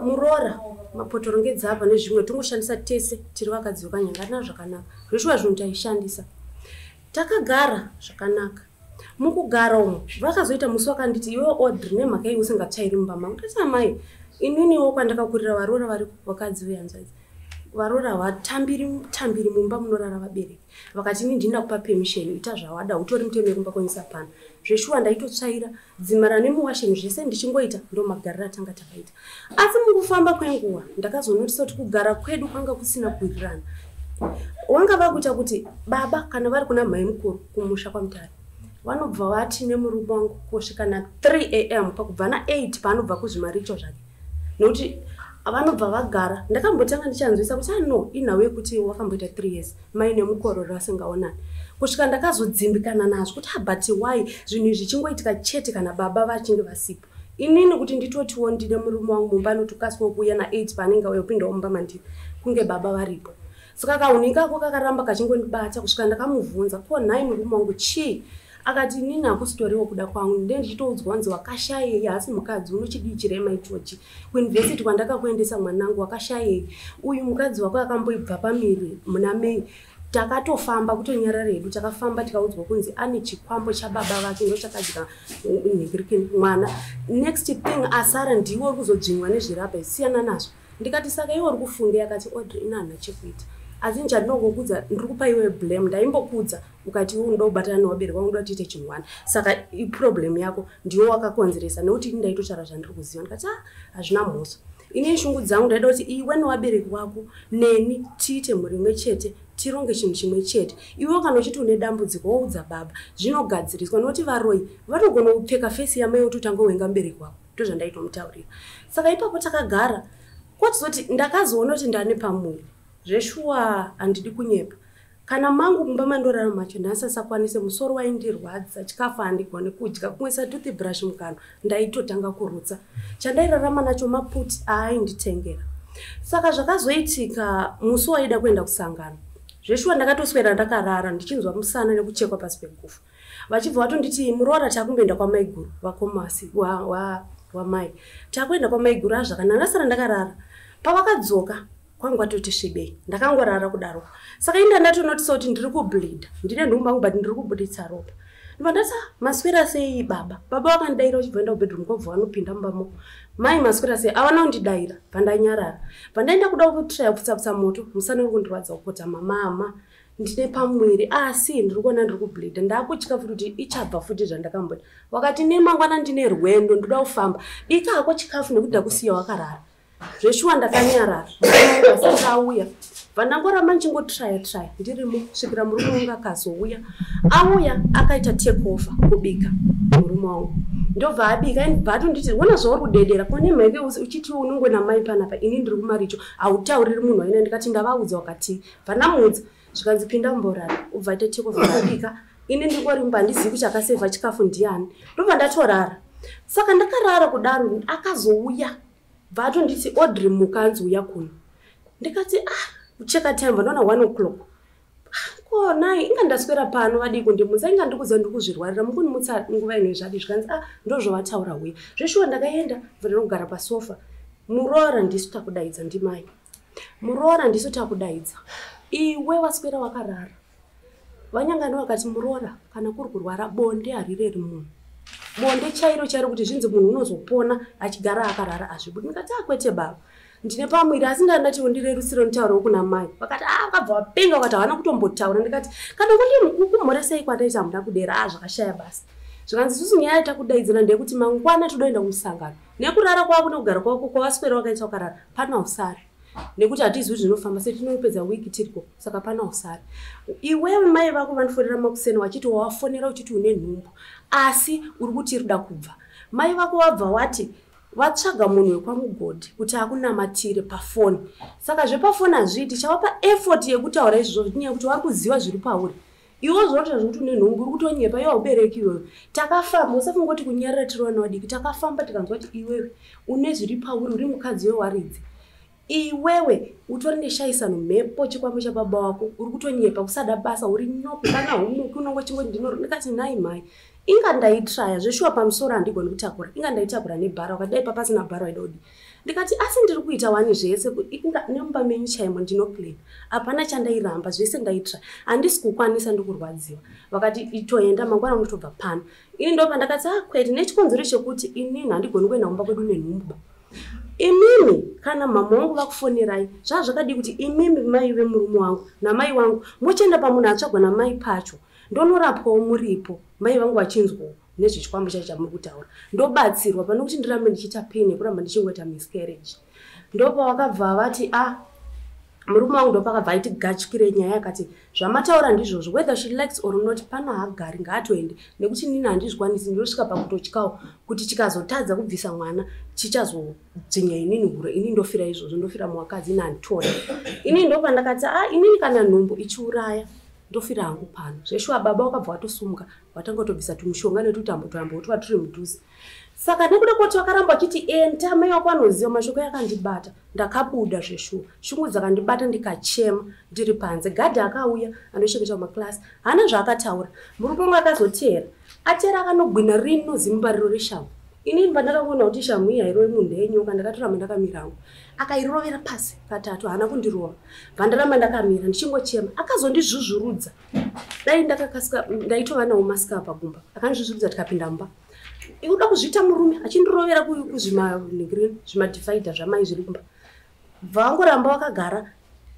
"Muroora, mapotorongedza apa nezvimwe tongoshandisa tese tiri vakadzi vekanyangana zvakanaka." Zveshuwa zvinhu taishandisa, takagara zvakanaka. Mukugara umu vakazoita musi wakanditi, "Iwe Audrey, nemhaka iyi usingatsvairi mumba mangu?" Ndati, "Amai, ininiwo kwandakakurira varoora vari vakadzi vehanzvadzi, varoora havatambiri tambiri mumba munorara vabereki." Vakati, "Ini ndinda kupa permission, ita zvawada, utori mutemo kumba kwenyisa pano." Zveshuwa ndaitotsvaira dzimara nemuwasheni, zvese ndichingoita. Ndo magariro atanga takaita. Asi mukufamba kwenguva ndakazonotisa kuti kugara kwedu kwanga kusina kuwirirana. Wanga vakuita kuti baba kana vari kuna mhai mukuru kumusha kwaMutare, vanobva vati nemurume wangu kusvika na3 am, pakubva na8 paanobva kuzvimaricho zvake, nekuti vanobva vagara. Ndakambotanga ndichanzwisa kuti ano ah, inhau yekuti wakamboita 3 years mai nemukororo vasingaonani, kusvika ndakazodzimbikana nazvo kuti, ah, but why zvinhu izvi zvichingoitika chete kana baba vachinge vasipo? Inini kuti nditotiwo ndine murume wangu mumba anotokasikawo kuuya na8 paanenge auya kupindawo mumba mandiri, kunge baba varipo. Saka kaunhu ikako kakaramba kachingondibata kusvika ndakamubvunza, "Ko nhai murume wangu, chii?" Akati, "Inini hakusitoriwo kuda kwangu, nde ndichitoudzwa kunzi wakashayei, haasi mukadzi unochidii chirema ichochi? Kuyunivhesiti kwandakakuendesa mwanangu wakashayei? Uyu mukadzi wako akamboibva pamiri muna May, takatofamba kutonyarara hedu, takafamba tikaudzwa kunzi ane chikwambo chababa vake, ndochakadya nhingirikini mwana. Next thing asara ndiwe uri kuzodzvinywa nezvirapa, siyana nazvo." Ndikati, "Saka iwe uri kufunge?" Akati, "Audrey, ina hana chekuita, asi chandinongokudza, ndiri kupa iwe blame. Ndaimbokudza ukati iwe unoda kubatana nevabereki vangu, unoda tiite chinhu one, saka iproblem yako, ndiwe wakakonzeresa, nekuti ini ndaitotaura zvandiri kuziva." Ndikati, "A, hazvina mhosva. Ini shungu dzangu ndaida kuti iwe nevabereki wako neni tiite mhuri imwe chete, tironge chinhu chimwe chete. Iwe kana uchiti une dambudziko, woudza baba, zvinogadziriswa, nekuti varoyi vanogona kupfeka face yamai wototanga wenga mubereki wako." Ndozvandaitomutaurira. Saka ipapo takagara, kwatizoti ndakazoona kuti ndane pamuviri. Zveshuwa, handidi kunyepa, kana mangu mumba mandorara macho ndasasakwanise. Musoro waindirwadza, chikafu handigoni kudya, kumwisa toothbrush mukanwa ndaitotanga kurutsa. Chandairarama nacho maputi aainditengera. Saka zvakazoitika musi waida kuenda kusangano, zveshuwa ndakatoswera ndakarara ndichinzwa musana nekuchekwa pasi pegufu. Vachibva vatonditi, "Muroora, takumboenda kwamaiguru vakomasi wamai wa takuenda kwamaiguru." Azvakanaka, ndasara ndakarara. Pavakadzoka kwangu kwatoti svibei, ndakangorara kudaro. Saka inda ndatonotisa kuti ndiri kubleeda, ndine nhumbu angu, but ndiri kubuditsa ropa. Ndibva ndati maswera sei baba. Baba vakandidaira uchibva enda kubedroom kwabva vanopinda mumba. Mai maswera sei avana kundidaira bva ndanyarara. Bva ndaenda kuda kutraya kupfutsa moto musana uri kundirwadza kupota mama. Ndine pamwiri asi ndiri kuona ndiri kubleeda ndakutya futi kuti ichabva futi zvandakamboita. Wakati nemangwana ndine rwendo ndoda kufamba. Bika hako chikafu nekuti ndakusiya wakarara. Zveshuwa ndakanyarara. Asati auya. Vandangoramba ndichingotraya ndirimo kusvikira murume wangu akazouya. Auya akaita take over kubika murume wangu. Ndobva abika bva atonditi wona zvauri kudedera kone mheke uchiti unongona mai panapa ini ndiri kumaricho hautauriri munhu waina ndikati ndavaudza wakati bva ndamuudza zvikanzi pinda mumborara ubva aita take over abika ini ndingori mumba handizivi kuti akasevha chikafu ndiani ndobva ndatorara. Saka ndakarara kudaro akazouya bva atonditi Audrey muka anzi uya kuno. Ndikati kucheka time vandoona 1 o'clock. Ko nai inga ndaswera pano vadii kundimutsa inga ndikuziva ndiri kuzvirwarira mukundimutsa nguva ino zvadi zvikanzi ndozvavataura uya. Zveshuwa ndakaenda bva ndinogara pasofa. Muroora ndisu takudaidza ndimai. Muroora ndisu takudaidza. Iwe waswera wakarara. Vanyangani vakati muroora kana kuri kurwara bonde harireri munhu. Bonde chairo chairo kuti zvinzi munhu unozopona achigara akarara azvibudi. Ndikati akwete baba. Ndine pamwiri asi ndandati ndirerusire nditaurawo kuna mai. Vakati vakabva vapenga vakati havana kutombotaura. Ndikati kana kumhoresei kwandaita hamuna kudera zvakashaya basa. Zvikanzi isusu nyaya yatakudaidzira ndeyekuti mangwana todoenda kumusangano. Nekurara kwako nekugara kwako kwawaswera wakaita wakarara pano hausari. Nekuti hatizivi zvinofamba sei tinopedza wiki tiriko saka pano hausari. Iwewe mai vako vanofonera makuseni vachiti wawafonera uchiti une nhumbu asi uri kuti iri kuda kubva. Mai vako vabva wati vatsvaga munhu wekwamugodhi kuti akunamatire pafoni. Saka zvepafoni hazviiti chavapa effort yekutaura izvozvo nenyaya yekuti vari kuziva zviri pauri. Iwe zvinoita zvekuti une nhumbu uri kutonyepa iwe haubereki iwewe. Takafamba usafunga kuti kunyarara tiri vana vadiki. Takafamba tikanzwa kuti iwewe une zviri pauri uri mukadzi wewaridzi. Iwewe utori neshaisano mhepo chikwambo chababa wako uri kutonyepa kusada basa uri nyope kana humuki unongochingoti ndikati nhai mai. Inga ndaitraya zveshuwa pamusoro handigoni kutakura. Inga ndaitakura nebhara wakadai papasina bhara waida kudii. Ndikati asi ndiri kuita wani zvese inga nemumba menyu chaimo ndinoclean. Hapana chandairamba zvese ndaitraya. Handisi kukwanisa ndikurwadziwa. Vakati itoenda mangwana unotobva pano. Ini ndopa ndakati kwete nechikonzero chekuti inini handigoni kuenda kumba kwedu nenhumbu. Imimi kana mama wangu vakufonerai zvazvakadii kuti imimi mai vemurume wangu namai wangu mochienda pamunhu atsvagwa namai pacho ndonorapwawo muripo mai vangu vachinzwawo nezvechikwambo chacho chamuri kutaura ndobatsirwa pane kuti ndirambe ndichiita pain yekuramba ndichingoita miscarriage. Ndopavakabva vati murume wangu ndopakabva aiti gachikire nyaya akati zvamataura ndizvozvo whether she likes or not pano haagari ngaatoende nekuti nini handizvikwanisi ndinosvika pakutotyawo kuti chikazotadza kubvisa mwana chichazodzvinya inini huro ini ndofira izvozvo ndofira muwakadzi ini handitori. Inini ndopandakati inini kana nhumbu ichiuraya ndofira hangu pano. Zveshuwa baba wakabva watosumuka watanga kutobvisa tumushonga netutambo twambo twa turi mudhuze. Saka nekuda kwoti vakaramba vachiti enda mai wako anoziva mashoko yakandibata ndakabuda zveshuwa. Shungu dzakandibata ndikachema ndiri panze. Gadhi akauya anochengeta mumaklasi haana zvaakataura. Murume wangu akazoteera. Ateera akanogwina rino zimbariro reshamu. Inini pandakaona kuti shamu iyi hairovi munhu ndeyenyoka ndakatoramba ndakamira hangu. Akairovera pasi katatu haana kundirova. Bva ndaramba ndakamira ndichingochema. Akazondizvuzvurudza. Dai ndakakasika ndaitova nawo masika pagumba. Akandizvuzvurudza tikapinda mumba. Ikuda kuzviita murume achindirovera kuzvimadhivaidha zvamai zviri kumba. Vangoramba vakagara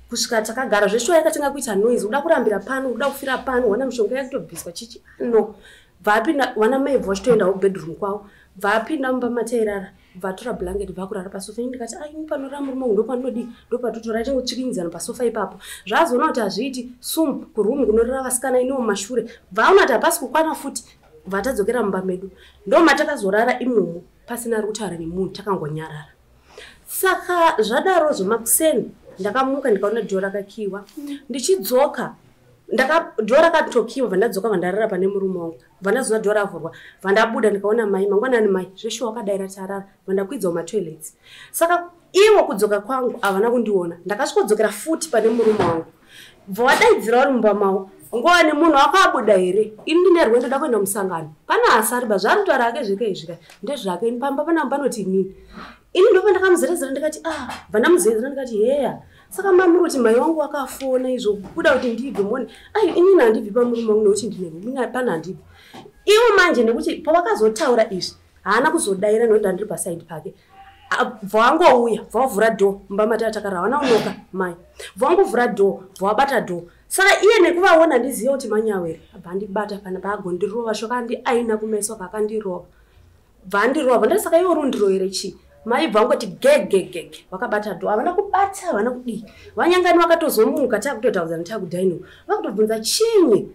kusvika takagara zveshuwa yakatanga kuita noise uda kurambira pano uda kufira pano wana mishonga yakutobviswa chichi no. Bva wana mai bva vachitoendawo bedroom kwavo. Bva apinda mumba matairara bva atora blanket bva kurara pasofa. Ini ndikati ini panorara murume wangu ndopanodii ndopatotora tingotsvikinyidzana pasofa ipapo. Zvaazoona kuti hazviiti sum kurumu kunorara vasikana iniwo mumashure. Bva aona kuti hapasi kukwana futi bva tadzokera mumba medu. Ndomatakazorara imomo pasina ari kutaura nemunhu takangonyarara. Saka zvadarozvo makuseni ndakamuka ndikaona dhoo rakakiwa. Ndichidzoka dhoo rakatokiwa bva ndadzoka bva ndarara pane murume wangu. Bva ndazoona dhoo ravhurwa bva ndabuda ndikaona mai mangwanani mai zveshuwa wakadaira tarara bva ndakwidzawo matoilets. Saka ivo kudzoka kwangu havana kundiona. Ndakasvikodzokera futi pane murume wangu. Bva wadaidzira vari mumba mavo. Nguva nemunhu wakabuda here? Ini ndine rwendo ndoda kuenda kumusangano. Pana asari ba zvaari kutaura ake zveka izvi ndezvake. Ini pamba panapa panoti inini. Ini ndopa ndakamuzerezera ndikati bva ndamuzerezera ndikati heya. Saka mamuri kuti mai wangu wakafona izvo kuda kuti ndibve muone. Ai inini handibvi pamurume wangu nekuti ndine rume pano handibvi. Ivo manje nekuti pavakazotaura izvi haana kuzodaira nekuti ndandiri pasaidi pake. Bva wangouya, bva wavhura door mumba matava takarara, hawana kunoka mai. Bva wangovhura door, bva wabata door. Saka iye nekuvaona ndizive kuti manyawere, abva andibata pana paagondirova shoka andiaina kumeso kakandirova. Bva andirova, ndati saka iwe uri undirovere chii? Mai bva wangoti gegegege, vakabata door, havana kubata, havana kudii. Vanyangani vakatozomuka takutotaudzana takudining, vakutobvunza chinyi.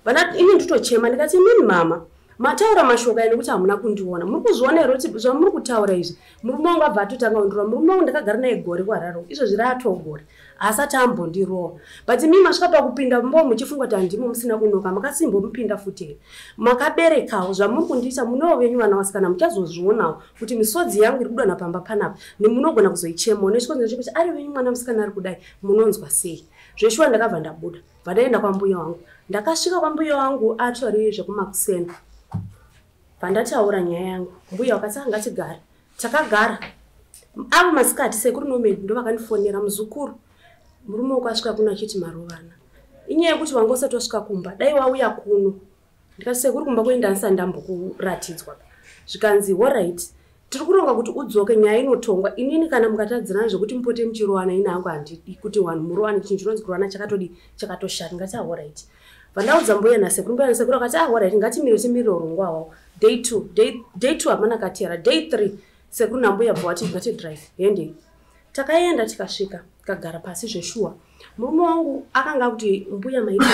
Vana ini nditochema ndikati imimi mama, mataura mashoko aya nekuti hamuna kundiona. Muri kuzviona here kuti zvamuri kutaura izvi? Murume wangu abva atotanga kundirova. Murume wangu ndakagara naye gore kuHarare, izvozvi raatogore. Asati ambondirova. But imi masvika pakupinda mumba muchifunga kuti handimo musina kunoka, makasimbomupinda futi here? Makaberekawo zvamuri kundiita munewo venyu vana vasikana muchazozvionawo kuti misodzi yangu iri kudonha pamba panapa nemunogona kuzoichemawo nechikonzero chekuti ari venyu mwana musikana ari kudai munonzwa sei? Zveshuwa ndakabva ndabuda. Bva ndaenda kwambuya wangu. Ndakasvika kwambuya wangu atori zvekumakuseni. Bva ndataura nyaya yangu. Mbuya wakati ngatigare. Takagara. Avo masikati sekuru Norman ndo vakandifonera muzukuru. Murume wako asvika kuno achiti marovana. Inyaya yekuti wanga usati wasvika kumba. Dai wauya kuno. Ndikati sekuru kumba kuenda ndisati ndambokuratidzwa. Zvikanzi alright. Tiri kuronga kuti udzoke nyaya inotongwa. Inini kana mukatadzirana zvekuti mupote muchirowana ini hangu handidi kuti vanhu murowane chinhu chinonzi kurowana chakatodi chakatoshata. Ndikati alright. Vandaudza mbuya nasekuru, mbuya nasekuru akati alright ngatimire timirire urongwa hwawo. Day 2, day 2 hapana katera. Day 3 sekuru nambuya bva vati ngati drive hendei. Takaenda tikasvika tikagara pasi zveshuwa. Murume wangu akanga kuti mbuya maita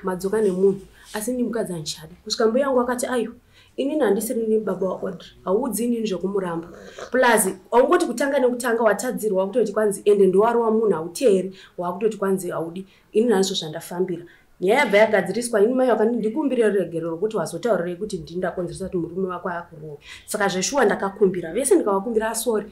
madzoka nemunhu asi ini mukadzi handichadi. Kusvika mbuya wangu akati ayo inini handisiri nini baba waAudrey, hauudzi inini zvekumuramba. Plus haungoti kutanga nekutanga watadzirwa wakutoti kwanzi ende ndowarova munhu hauteeri wakutoti kwanzi haudi. Inini handizvo zvandafambira. Nyaya yabva yagadziriswa ini mai vakandi ndikumbire ruregerero rwekuti wazotaurirei kuti ndini ndakonzeresa kuti murume wako akurove. Saka zveshuwa ndakakumbira vese ndikavakumbira asori.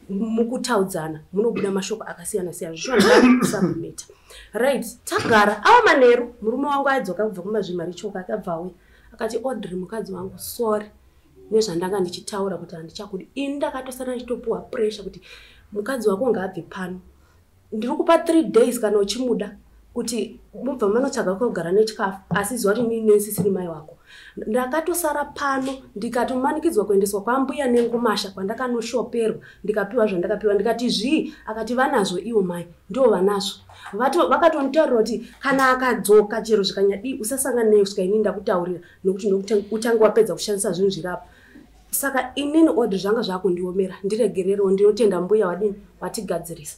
Mukutaudzana munobuda mashoko akasiyana siyana zveshuwa ndakasubmita. Right, tagara awa manheru murume wangu aidzoka kubva kumazvimarichoka akabva auya akati Audrey mukadzi wangu sorry nezvandanga ndichitaura kuti handichakudi. Ini ndakatosara ndichitopuwa pressure kuti mukadzi wako ngaabve pano. Ndiri kupa 3 days kana uchimuda kuti mubva manotsvaga kwekugara nechikafu asi zuva kuti inini sisiri mai wako. Ndakatosara pano ndikatomanikidzwa kuendeswa kwambuya nengumasha kwandakanoshoperwa ndikapiwa zvandakapiwa ndikati zvii akati vanazvo iwo mai ndivo vanazvo. Vakatonitaurira kuti kana akadzoka chero zvikanyadii usasangana naye kusvika inini ndakutaurira nekuti utange wapedza kushandisa zvinhu zvirapo. Saka inini Audrey zvanga zvakundiomera ndiregererewo ndinotenda mbuya wadini watigadzirisa.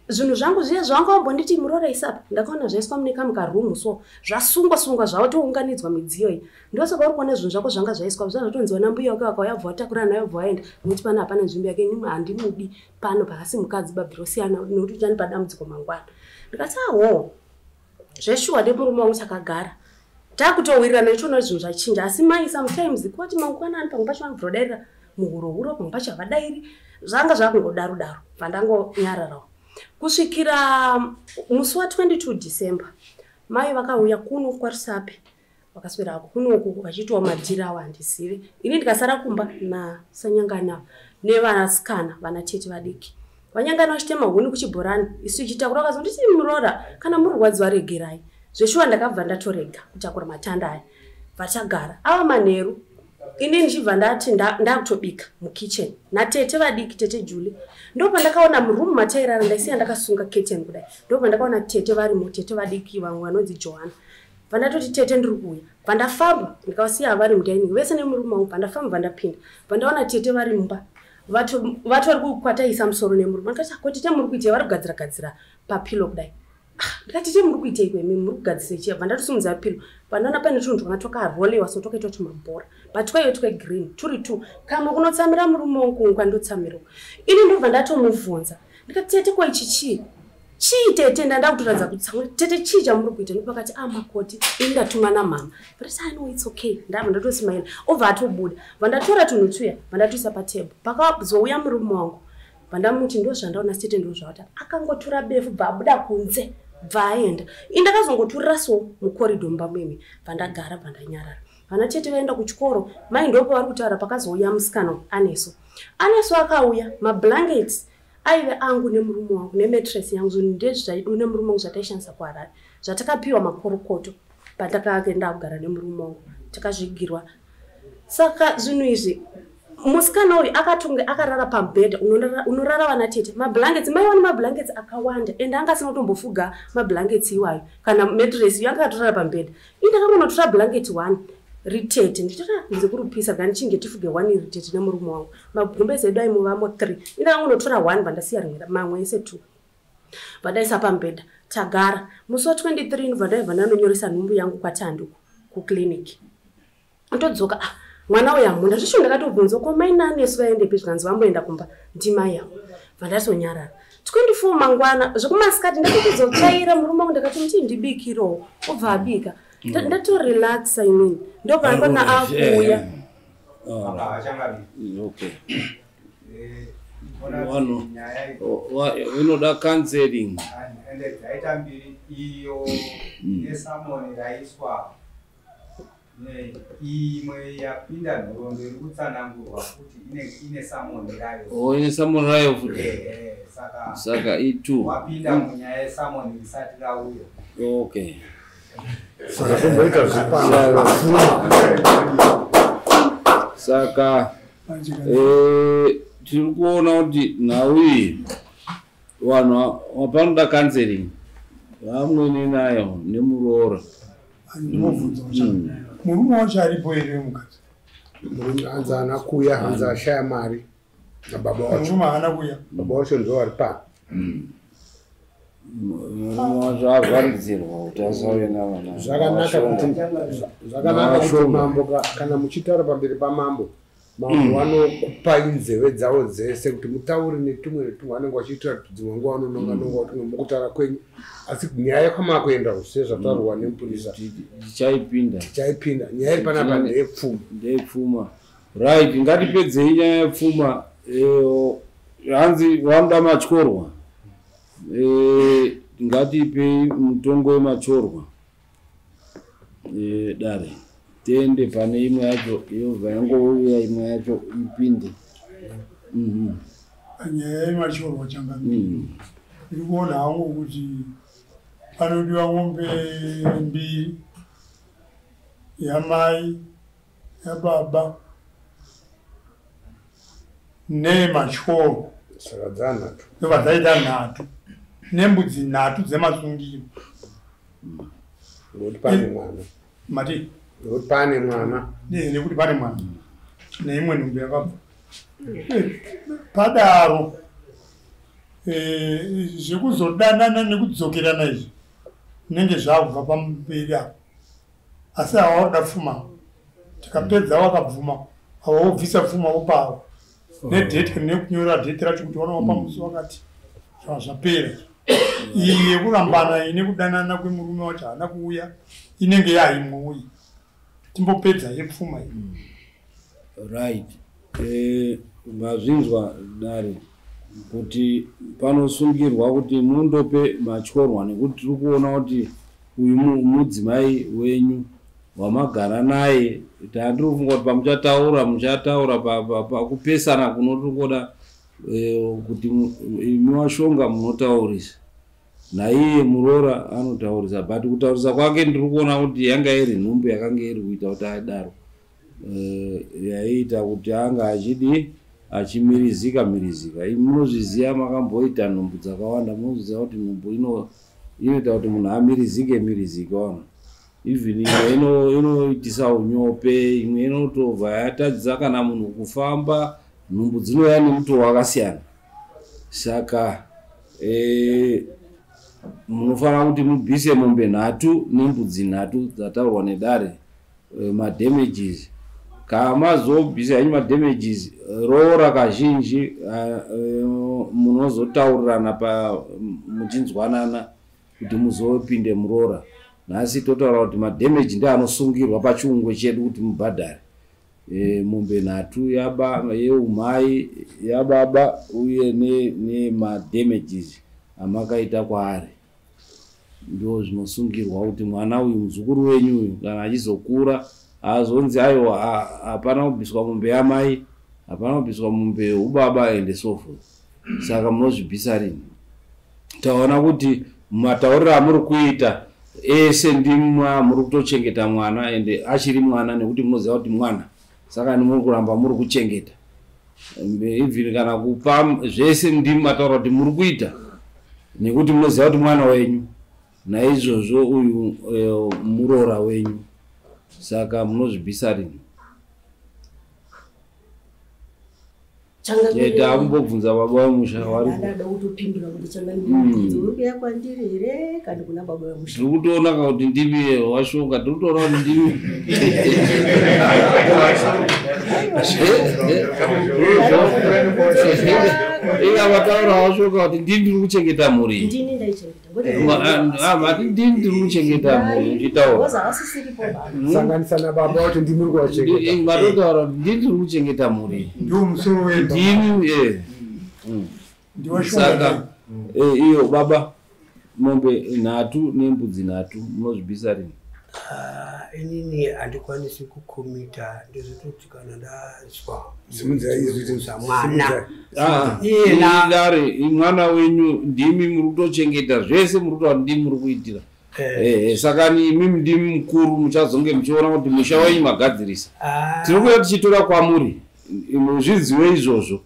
Zvinhu zvangu zviya zvanga wambonditi muroora isapa ndakaona zvaiswa mune kamwe karumu so zvasungwa sungwa zvatounganidzwa midziyo iyi. Ndosaka uri kuona zvinhu zvako zvanga zvaiswa zvatonzi vana mbuya wake vakauya bva vatakura nayo bva vaenda nekuti pano hapana nzvimbo yake ini handimudi pano paasi mukadzi babvirosiyana nekuti uchandipa dambudziko mangwana. Ndikati aho zveshuwa nemurume wangu takagara takutowirirana ndichiona kuti zvinhu zvachinja asi mai sometimes kuti mangwanani pamwe pacho vanobva muhuro huro pamwe pacho havadairi zvanga zvakungodaro daro vandangonyararawo kusvikira musi wa 22 December mai vakauya kuno kwaRusape vakaswera kunoku vachiitwa madhiri awo handizive ini ndikasara kumba nasanyangana nevanasikana vana tete vadiki vanyangana vachitema huni kuchibhorani isu tichitakura vakazonditi muroora kana muri rwadziwa regerai zveshuwa ndakabva ndatorega kutakura matanda aya vachagara ava manheru ini ndichibva ndati ndakutobika mukitchen natete vadiki tete Julie ndopandakaona muroom matairara ndaisiya ndakasunga curtain kudai ndopandakaona tete varimo tete vadiki vamwe vanonzi Johanna vandatoti tete ndiri kuuya vandafamba ndikavasiya vari mudining vese nemurume wangu vandafamba vandapinda vandaona tete vari mumba vatori kukwataisa musoro nemurume ndikati ko tete muri kuitei vari kugadzira gadzira papilo kudai ndikati tete muri kuitei kwemi muri kugadzira chii vandatosimudza pilo vandaona pane tunhu twanga twakarolewa so twakaitwa tumabhora but twaive twegreen turi two kamwe kunotsamira murume wangu kwandotsamirawo ini ndobva ndatomubvunza ndikati tete ko ichi chii chii tete ndanda kutoratidza kutsamwa tete chii chamuri kuita ndopakati ah makoti ini ndatumwa namama but I know it's okay ndabva ndatosimaila obva atobuda vandatora tunhu tuya vandatoisa patable pakazouya murume wangu vandamuti ndo zvandaona tete ndo zvawata akangotura befu bva abuda kunze bva aenda ini ndakazongoturira so mukorido mumba meme vandagara vandanyarara vana tete vaenda kuchikoro mai ndopo vari kutaura pakazouya musikana Aneso Aneso akauya mablankets aive angu nemurume wangu nemattress yangu zvinhu ndezvaidu nemurume wangu zvataishandisa kuHarare zvatakapiwa makorokoto pandakaenda kugara nemurume wangu takazvigirwa. Saka zvinhu izvi musikana uyu akatonge akarara pamubhedha unorara vana tete mablankets maiva nemablankets akawanda ende anga asina kutombofuga mablankets iwayo kana mattress iyo anga akatorara pamubhedha. Ini ndakangonotora blanket 1 ritete ndichitora kunze kurupisa kana ndichinge tifuge 1 ritete nemurume wangu. Magumbezi edu aimuvamo 3. Ini ndakangonotora 1 vandasiya rimwe mamwe ese 2. Vandaisa pamubhedha tagara. Musi wa 23 ndobva ndaibva ndanonyoresa nhumbu yangu kwaTanduku kuclinic. Ndodzoka mwana uyu hamuna zvisho ndakatobvunza ko mai nanesu vaendepi zvikanzi vamboenda kumba ndimai avo. Vandazonyarara. 24 mangwana zvekumasikati ndatokuzotsvaira murume wangu ndakati muti ndibikirewo obva abika. Ndatorelaxa inini ndopandona akuuya. Okay. Unoda counseling. Ende dzaita mbiri iyo nesamoni raiswa imwe yapinda nhoroondo iri kutsanangurwa kuti ine samoni rayo. Oh, ine samoni rayo futi. Saka i2. Wapinda munyaya yesamoni risati rauya. Okay. Saka tomboita zvipano. Saka tiri kuona kuti nhau iyi vanhu panoda counseling vamwene nayo nemuroora. Ndinobvunza murume wacho aripo here mukadzi? Murume hanzi haana kuuya, hanzi ashaya mari nababa wacho. Murume haana kuuya. Baba wacho ndiwo vari pano. Murume wacho avharidzirwa kuti asauye navana. Zvakanaka kuti mambo kana muchitaura pamberi pamambo, mambo vanokupai nzeve dzavo dzese kuti mutaure netumwe netumwe vanenge vachiitira kuti dzimwe nguva vanononga nonga kuti mukutaura kwenyu. Asi nyaya yekwamakuenda sezvataurwa nemupurisa tichaipinda. Tichaipinda. Nyaya iri panapa ndeyepfuma. Ndeyepfuma. Right, ngatipedzei nyaya yepfuma. Hanzi vanoda matyorwa. Ngatipei mutongo wematyorwa. Dare. Tiende pane imwe yacho yobva yangouya imwe yacho ipinde. Nyaya yematyorwa changamire. Ndiri kuona hangu kuti panodiwa ng'ombe mbiri yamai yababa nematyorwa. Saka dzanhatu. Ndobva dzaita nhatu nembudzi nhatu dzemasungiro. Nekuti pane mwana. Mati? Nekuti pane mwana. Nekuti pane mwana. Neimwe nhumbu yakabva. Padaro zvekuzodanana nekudzokerana izvi zvinenge zvakubva pamberi apo. Asi havaoda pfuma. Tikapedza wakabvuma, havaobvisa pfuma vopawo. Nedheti nekunyora dheti racho kuti vanowapa musi wakati zvapera. Iyi yekurambana iyi nekudanana kwemurume wacho haana kuuya inenge yaimwe uyi. Timbopedza yepfuma iyi. Right. Mazvinzwa dare kuti panosungirwa kuti mundope matyorwa nekuti tiri kuona kuti uyu mudzimai wenyu wamagara naye tandiri kufunga kuti pamuchataura muchataura pakupesana kunotiri kuona kuti imi washonga munotaurisa naiye muroora anotaurisa, but kutaurisa kwake ndiri kuona kuti yanga iri nhumbu yakanga iri kuita kuti adaro. Yaiita kuti anga achidi achimirizika mirizika. Munozviziva makamboita nhumbu dzakawanda, munozviziva kuti nhumbu inoita kuti munhu amirizike mirizike wana. Even imwe inoitisa unyope, imwe inotobva yatadzisa kana munhu kufamba. Nhumbu dzinouya nemutoo wakasiyana. Saka munofanira kuti mubvise mombe nhatu nembudzi nhatu dzataurwa nedare, madamages. Kana mazobvisa henyu madamages, roora kazhinji munozotaurirana muchinzwanana kuti muzopinde muroora. Nhasi totaura kuti madamage ndiwo anosungirwa pachiungwe chedu kuti mubhadhare. Mombe nhatu yeumai yababa uye nemadamages amakaita kwaari. Ndo zvinosungirwa kuti mwana uyu muzukuru wenyu uyu kana achizokura azonzi aiwa hapana kubviswa mombe yamai, hapana kubviswa mombe yeubaba and so forth. Saka munozvibvisa rini? Taona kuti matauriro amuri kuita ese ndimwa muri kutochengeta mwana ende achiri mwana nekuti munoziva kuti mwana. Saka muri kuramba muri kuchengeta. Even kana kupa zvese ndimi mataura kuti muri kuita nekuti munoziva kuti mwana wenyu, naizvozvo uyu muroora wenyu, saka munozvibvisa rini? Takumbobvunza baba vemusha varikuda kutopindura kuti changamire uri kuuya kwandiri here kana kuna baba vemusha. Tiri kutoona kuti ndimi washoka, tiri kutoona kuti ndimi. Inga vataura washoka kuti ndini ndiri kuchengeta mhuri. Ndini ndaichengeta. Mati ndini ndiri kuchengeta mhuri uchitaura. Sanganisa nababa kuti ndimi uri kuvachengeta. Vatotaura kuti ndini ndiri kuchengeta mhuri. Ndiwo musoro wemba. Ndini Saka iyo baba mombe 3 nembudzi 3 munozvibvisa rini? Inini handikwanisi kukomita, ndozototi kana ndazwa mwana dare mwana wenyu ndimi muri kutochengeta zvese, muri kutaura ndimi muri kuitira. Saka imimi ndimi mukuru, muchazonge muchiona kuti musha wenyu magadzirisa. Tiri kuuya tichitora kwamuri, zvizive izvozvo.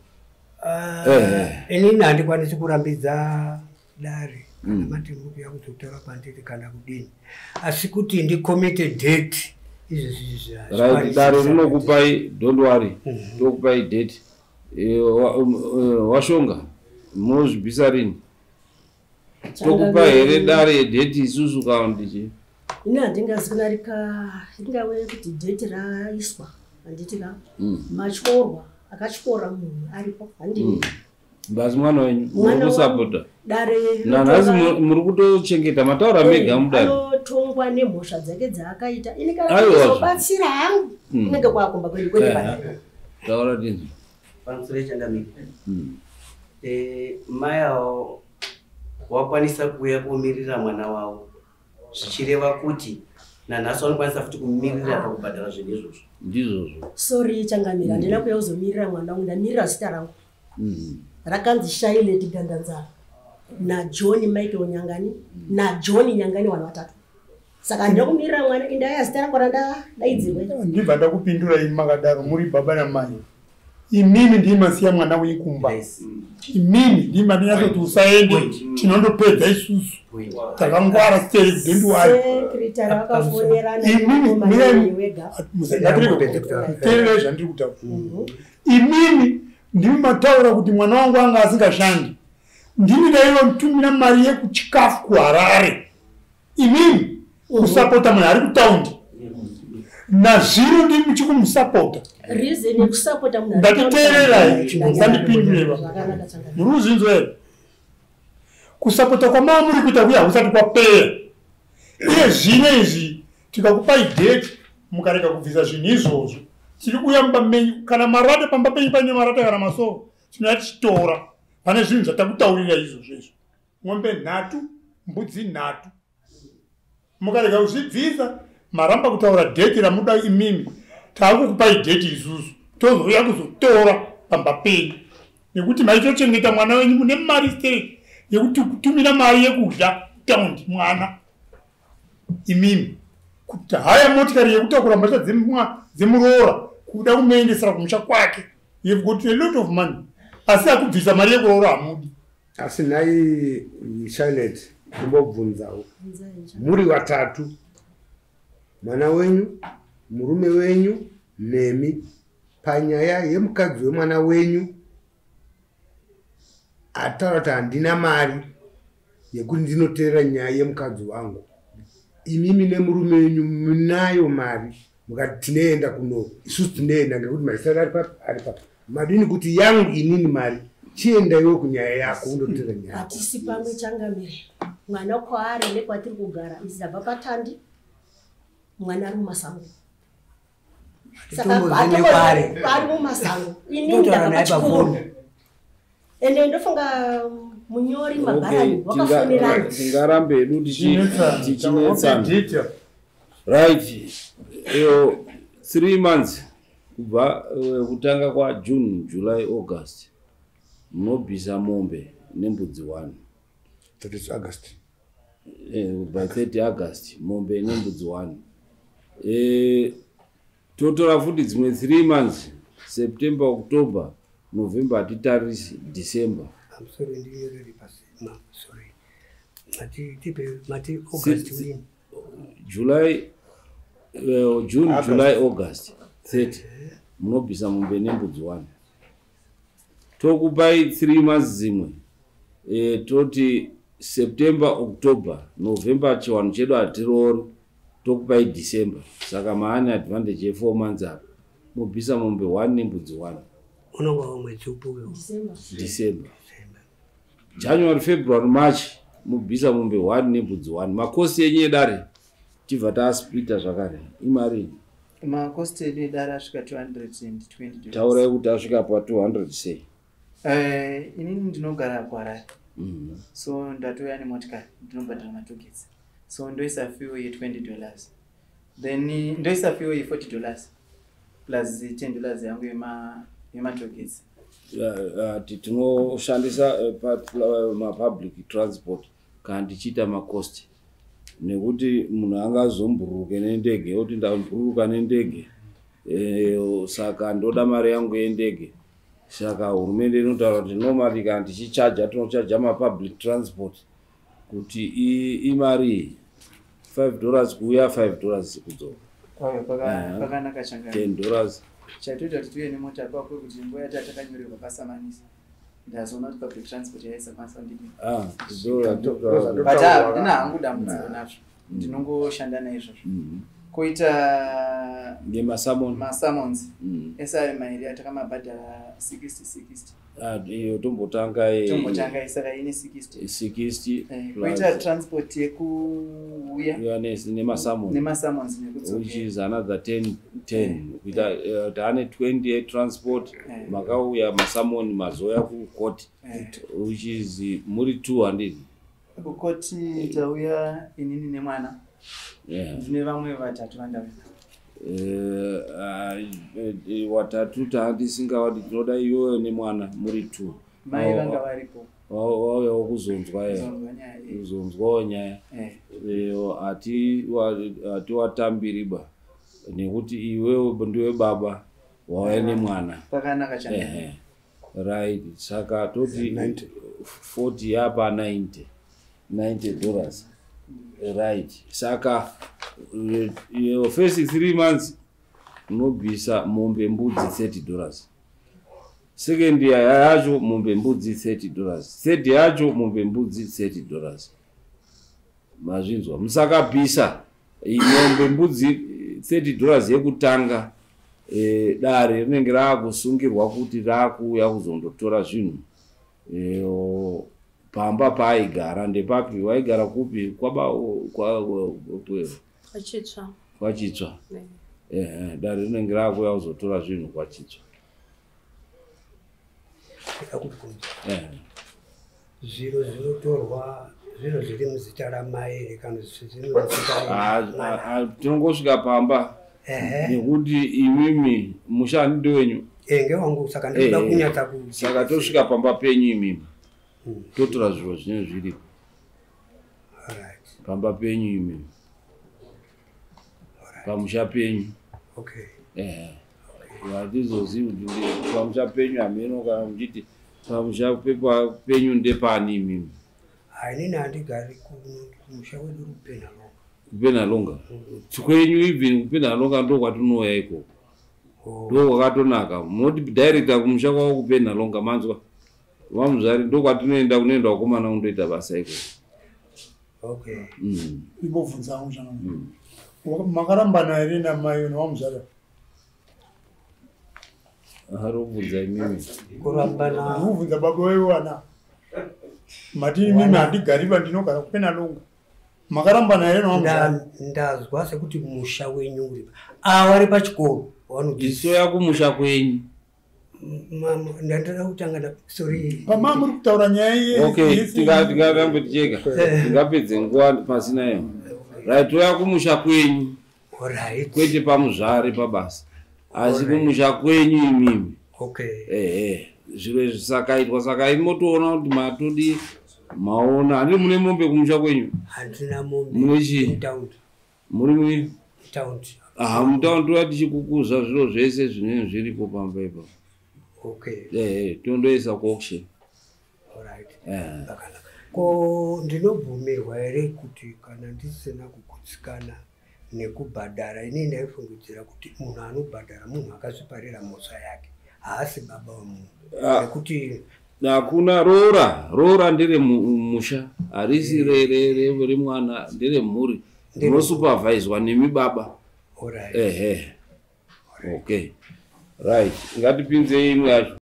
Inini handikwanisi kurambidza dare kana mati muri kuuya kuzotaura kwandiri kana kudini, asi kuti ndikomite date izvozvi. Right, dare rinokupai, don't worry, tokupai date. Washonga munozvibvisa rini? Tokupai here dare date isusu kana ndichi? Ini handingazi kunarika, ringave kuti date raiswa handiti ka matyorwa akatyora munhu aripo handini. Basi mwana wenyu muri kusapota dare nanhasi muri kutochengeta mataura mega mudare. Anotongwa nemhosva dzake dzaakaita. Ini kana kuzobatsira hangu kunenge kwakumba kwedu kwete padare. Taura dini pamusoro changamire. Mai avo wakwanisa kuuya kumirira mwana wavo, zvichireva kuti nanhasi vanokwanisa futi kumirira pakubhadhara zvinhu izvozvo. Ndizvozvo. Sorry changamire, handina kuuya kuzomirira mwana wangu, ndamirira zita rangu. Rakanzi Shailet Gandanzara naJohn Michael Nyangani naJohn Nyangani, vanhu vatatu. Saka handina kumirira mwana, indaya zita rangu randadaidzirwe. Ndibva ndakupindura imi makadaro muri baba namai. Imimi ndimi masiya mwana wenyu kumba. Imimi ndimi mandinyatsoti usaende, tinondopedza isusu. Takangwara siteri don't worry. Secretary vakafonerana imimi wega. Teererai zvandiri kutaura. Imimi ndimi mataura kuti mwana wangu anga asingashandi. Ndimi ndaivamutumira mari yekuchikafu kuHarare. Imimi kusapota munhu ari kutaundi. Nazvino ndimi muchikumusapota. Reason yekusapota munhu. Ndatiteererai, musandipindure. Muri kuzvinzwa here? Kusapota kwamaa muri kuita kuya hakusati kwapera. Iye zvino izvi tikakupai date mukarega kubvisa zvinhu izvozvo, tiri kuuya mumba menyu. Kana marata pamba penyu paine marata kana masoro, tinouya tichitora pane zvinhu zvatakutaurira izvozvo izvo. Mombe 3, mbudzi 3. Mukarega kuzvibvisa, maramba kutaura dheti ramuda imimi, taakukupai dheti isusu, tozouya kuzotora pamba penyu. Nekuti maitochengeta mwana wenyu mune mari stereki yekuti kutumira mari yekudya taundi mwana. Imimi kuti haya motikari yekutakura mbatya dzemuroora kuda kumuendesera kumusha kwake. You've got a lot of money. Asi akubvisa mari yekuroora hamudi. Asi nhai Shailet, kumbobvunzawo. Muri vatatu, mwana wenyu, murume wenyu nemi, panyaya yemukadzi wemwana wenyu ataura kuti handina mari yekuti ndinoteerera nyaya yemukadzi wangu. Imimi nemurume wenyu munayo mari, mukati tinoenda kuno, isusu tinoenda ngekuti mazita ari papi ari papi. Madini kuti yangu inini mari, chienda iwe kunyaya yako undoteerera nyaya. Hatisi pamwe changamire. Mwana kwaari nekwatiri kugara isi abva patandi, mwana ari mumasango. Saka ari mumasango. Inini ndakabva chikoro. Ende ndofunga munyori mabharani wakafonerana. Tingarambe hedu tichinetsana. Right. 3 months kubva kutanga kwa June, July, August munobvisa mombe nembudzi 1. 30 August. By 30 August mombe nembudzi 1. Totora futi dzimwe 3 months, September, October, November, hatitarisi December. I'm sorry, ndinyorere pasi. Sorry, mati tipe mati August win. July, June, August. July, August 30 munobvisa mombe nembudzi 1. Tokupai 3 months dzimwe, toti September, October, November, chiwanhu chedu hatiroori, tokupai December. Saka maane advantage ye4 months apa, mobvisa mombe 1 nembudzi 1. Unonga wa mwedzi upi uyo? December. December. January, February, March mobvisa mombe 1 nembudzi 1. Makosi enyu edare tibva taasplita zvakare, imari? Makosti edu edare asvika $220. Taurai kuti asvika pa200 sei. Inini ndinogara kuHarare, so ndatouya nemotikari, ndinobhadhara matollgates, so ndoisa fuel ye$20, then ndoisa fuel ye$40 plus $10 yangu yematollgates. Tinoshandisa mapublic transport kana tichiita macost, nekuti munhu angazombururuke nendege oti ndambururuka nendege, saka ndoda mari yangu yendege. Saka hurumende inotaura kuti normally kana tichichaja, tinochaja mapublic transport kuti imari $5 kuuya, $5 kudzoka. Kwayo pakanaka changana. $10. Chatoita kuti tiuye nemota kwakwe kuti nguva yati atakanyorerwa pasamanisi, ndazoona kuti public transport yaisakwanisa kundidini. Ah, But handina hangu dambudziko nazvo, ndinongoshanda naizvozvo. Koita nemasummons. Masummons ese ari mairi atakamabhadhara 60 60. Ah, iyo tombotanga Tombotanga, saka ine 60. 60. Koita transport yekuuya uya nemasummons. Nemasummons which nekudzokera. Is another 10 10, kuita taane 20 yetransport. Makauya masummons, mazoya kucourt, which is muri 200. Kukoti tauya inini nemwana. Ndine vamwe vatatu vandauya. Watatu taandisingawadi, tinoda iyoyo nemwana muri 2. Mai vanga varipo. Wauyawo kuzonzwa Kuzonzwa nyaya, eh. Kuzonzwawo nyaya. Hatiwatambiriba nekuti iwewe ndiwe baba, wauya nemwana. Pakanaka changamire. Ehe. Right, saka toti 90. 40 yapa 90, $90, right? Saka your first 3 months unobvisa mombe mbudzi $30, second year yacho mombe mbudzi $30, third yacho mombe mbudzi $30. Mazvinzwa? Musakabvisa mombe mbudzi $30 yekutanga, dare rinenge raakusungirwa kuti raakuuya kuzondotora zvinhu pamba paaigara. Ndepapi waigara? Kupi? Kwaba Kwachitsva. Kwachitsva. Ne. Ehe, dare rinenge raakuuya kuzotora zvinhu kwachitsva. Ndida kubvunza. Ehe. Zviro zvinotorwa, zviro zviri muzita ramai here kana zviri muzita Ah, remwana? ah, ah, tinongosvika pamba nekuti imimi musha ndewenyu. Ngewangu, saka ndinoda kunyatsa ku Saka tosvika pamba penyu imimi, totora zviro zvinenge zviripo pamba penyu imimi, pamusha penyu. Ehe, hatizozivi kuti pamusha penyu hameno, kana muchiti pamusha penyu ndepani imimi? Hainini, handigari kumusha wedu uri kuPenhalonga. KuPenhalonga kwenyu, even kuPenhalonga ndo kwatinouya ikoko. Ndo kwakatonaka, munoti director kumusha kwavo kuPenhalonga. Manzwa vamuzvari? Ndo kwatinoenda, kunoenda vakomana kundoita basa ikoko. Imbobvunza hangu zvangu, makarambana here namai nawamuzvara? Ari kubvunza imimi. Kurambana? Ndikubvunza baba vaiwana. Mati imimi handigariba, ndinogara kuPenhalonga. Makarambana here nawamuzvara? Ndazwa sekuti musha wenyu uri ava vari pachikoro vanodzidzisa. Isoya kumusha kwenyu. Ndandada kutanga sorry. Pama muri kutaura nyaya Okay, tingarambe ticheka, tingapedze nguva pasina iyo. Right, toya kumusha kwenyu. Kwete pamuzvari pabasa, asi kumusha kwenyu imimi. Ehe, zviro izvi sakaitwa, saka imotoona kuti matodi maona. Handiri mune mombe kumusha kwenyu? Handina mombe. Mune chii? Mutaundi. Muri Mutaundi. Aha, mutaundi toya tichikukuza zviro zvese zvinenge zviripo pamba ipapo. Okay. Ehe, tondoisa kuauction. Alright. Eh. Zvakanaka. Ko ndinobvumirwa here kuti kana ndisina kugutsikana nekubhadhara, inini ndaifungidzira kuti munhu anobhadhara munhu akazviparira mhosva yake, haasi baba wemunhu. Ah. Nekuti Hakuna roora, roora ndere musha, harisi remwana, ndere mhuri. Rinosuperviswa nemi baba. Alright. Ehe. Okay. Right. Ngatipinzei imwe yacho.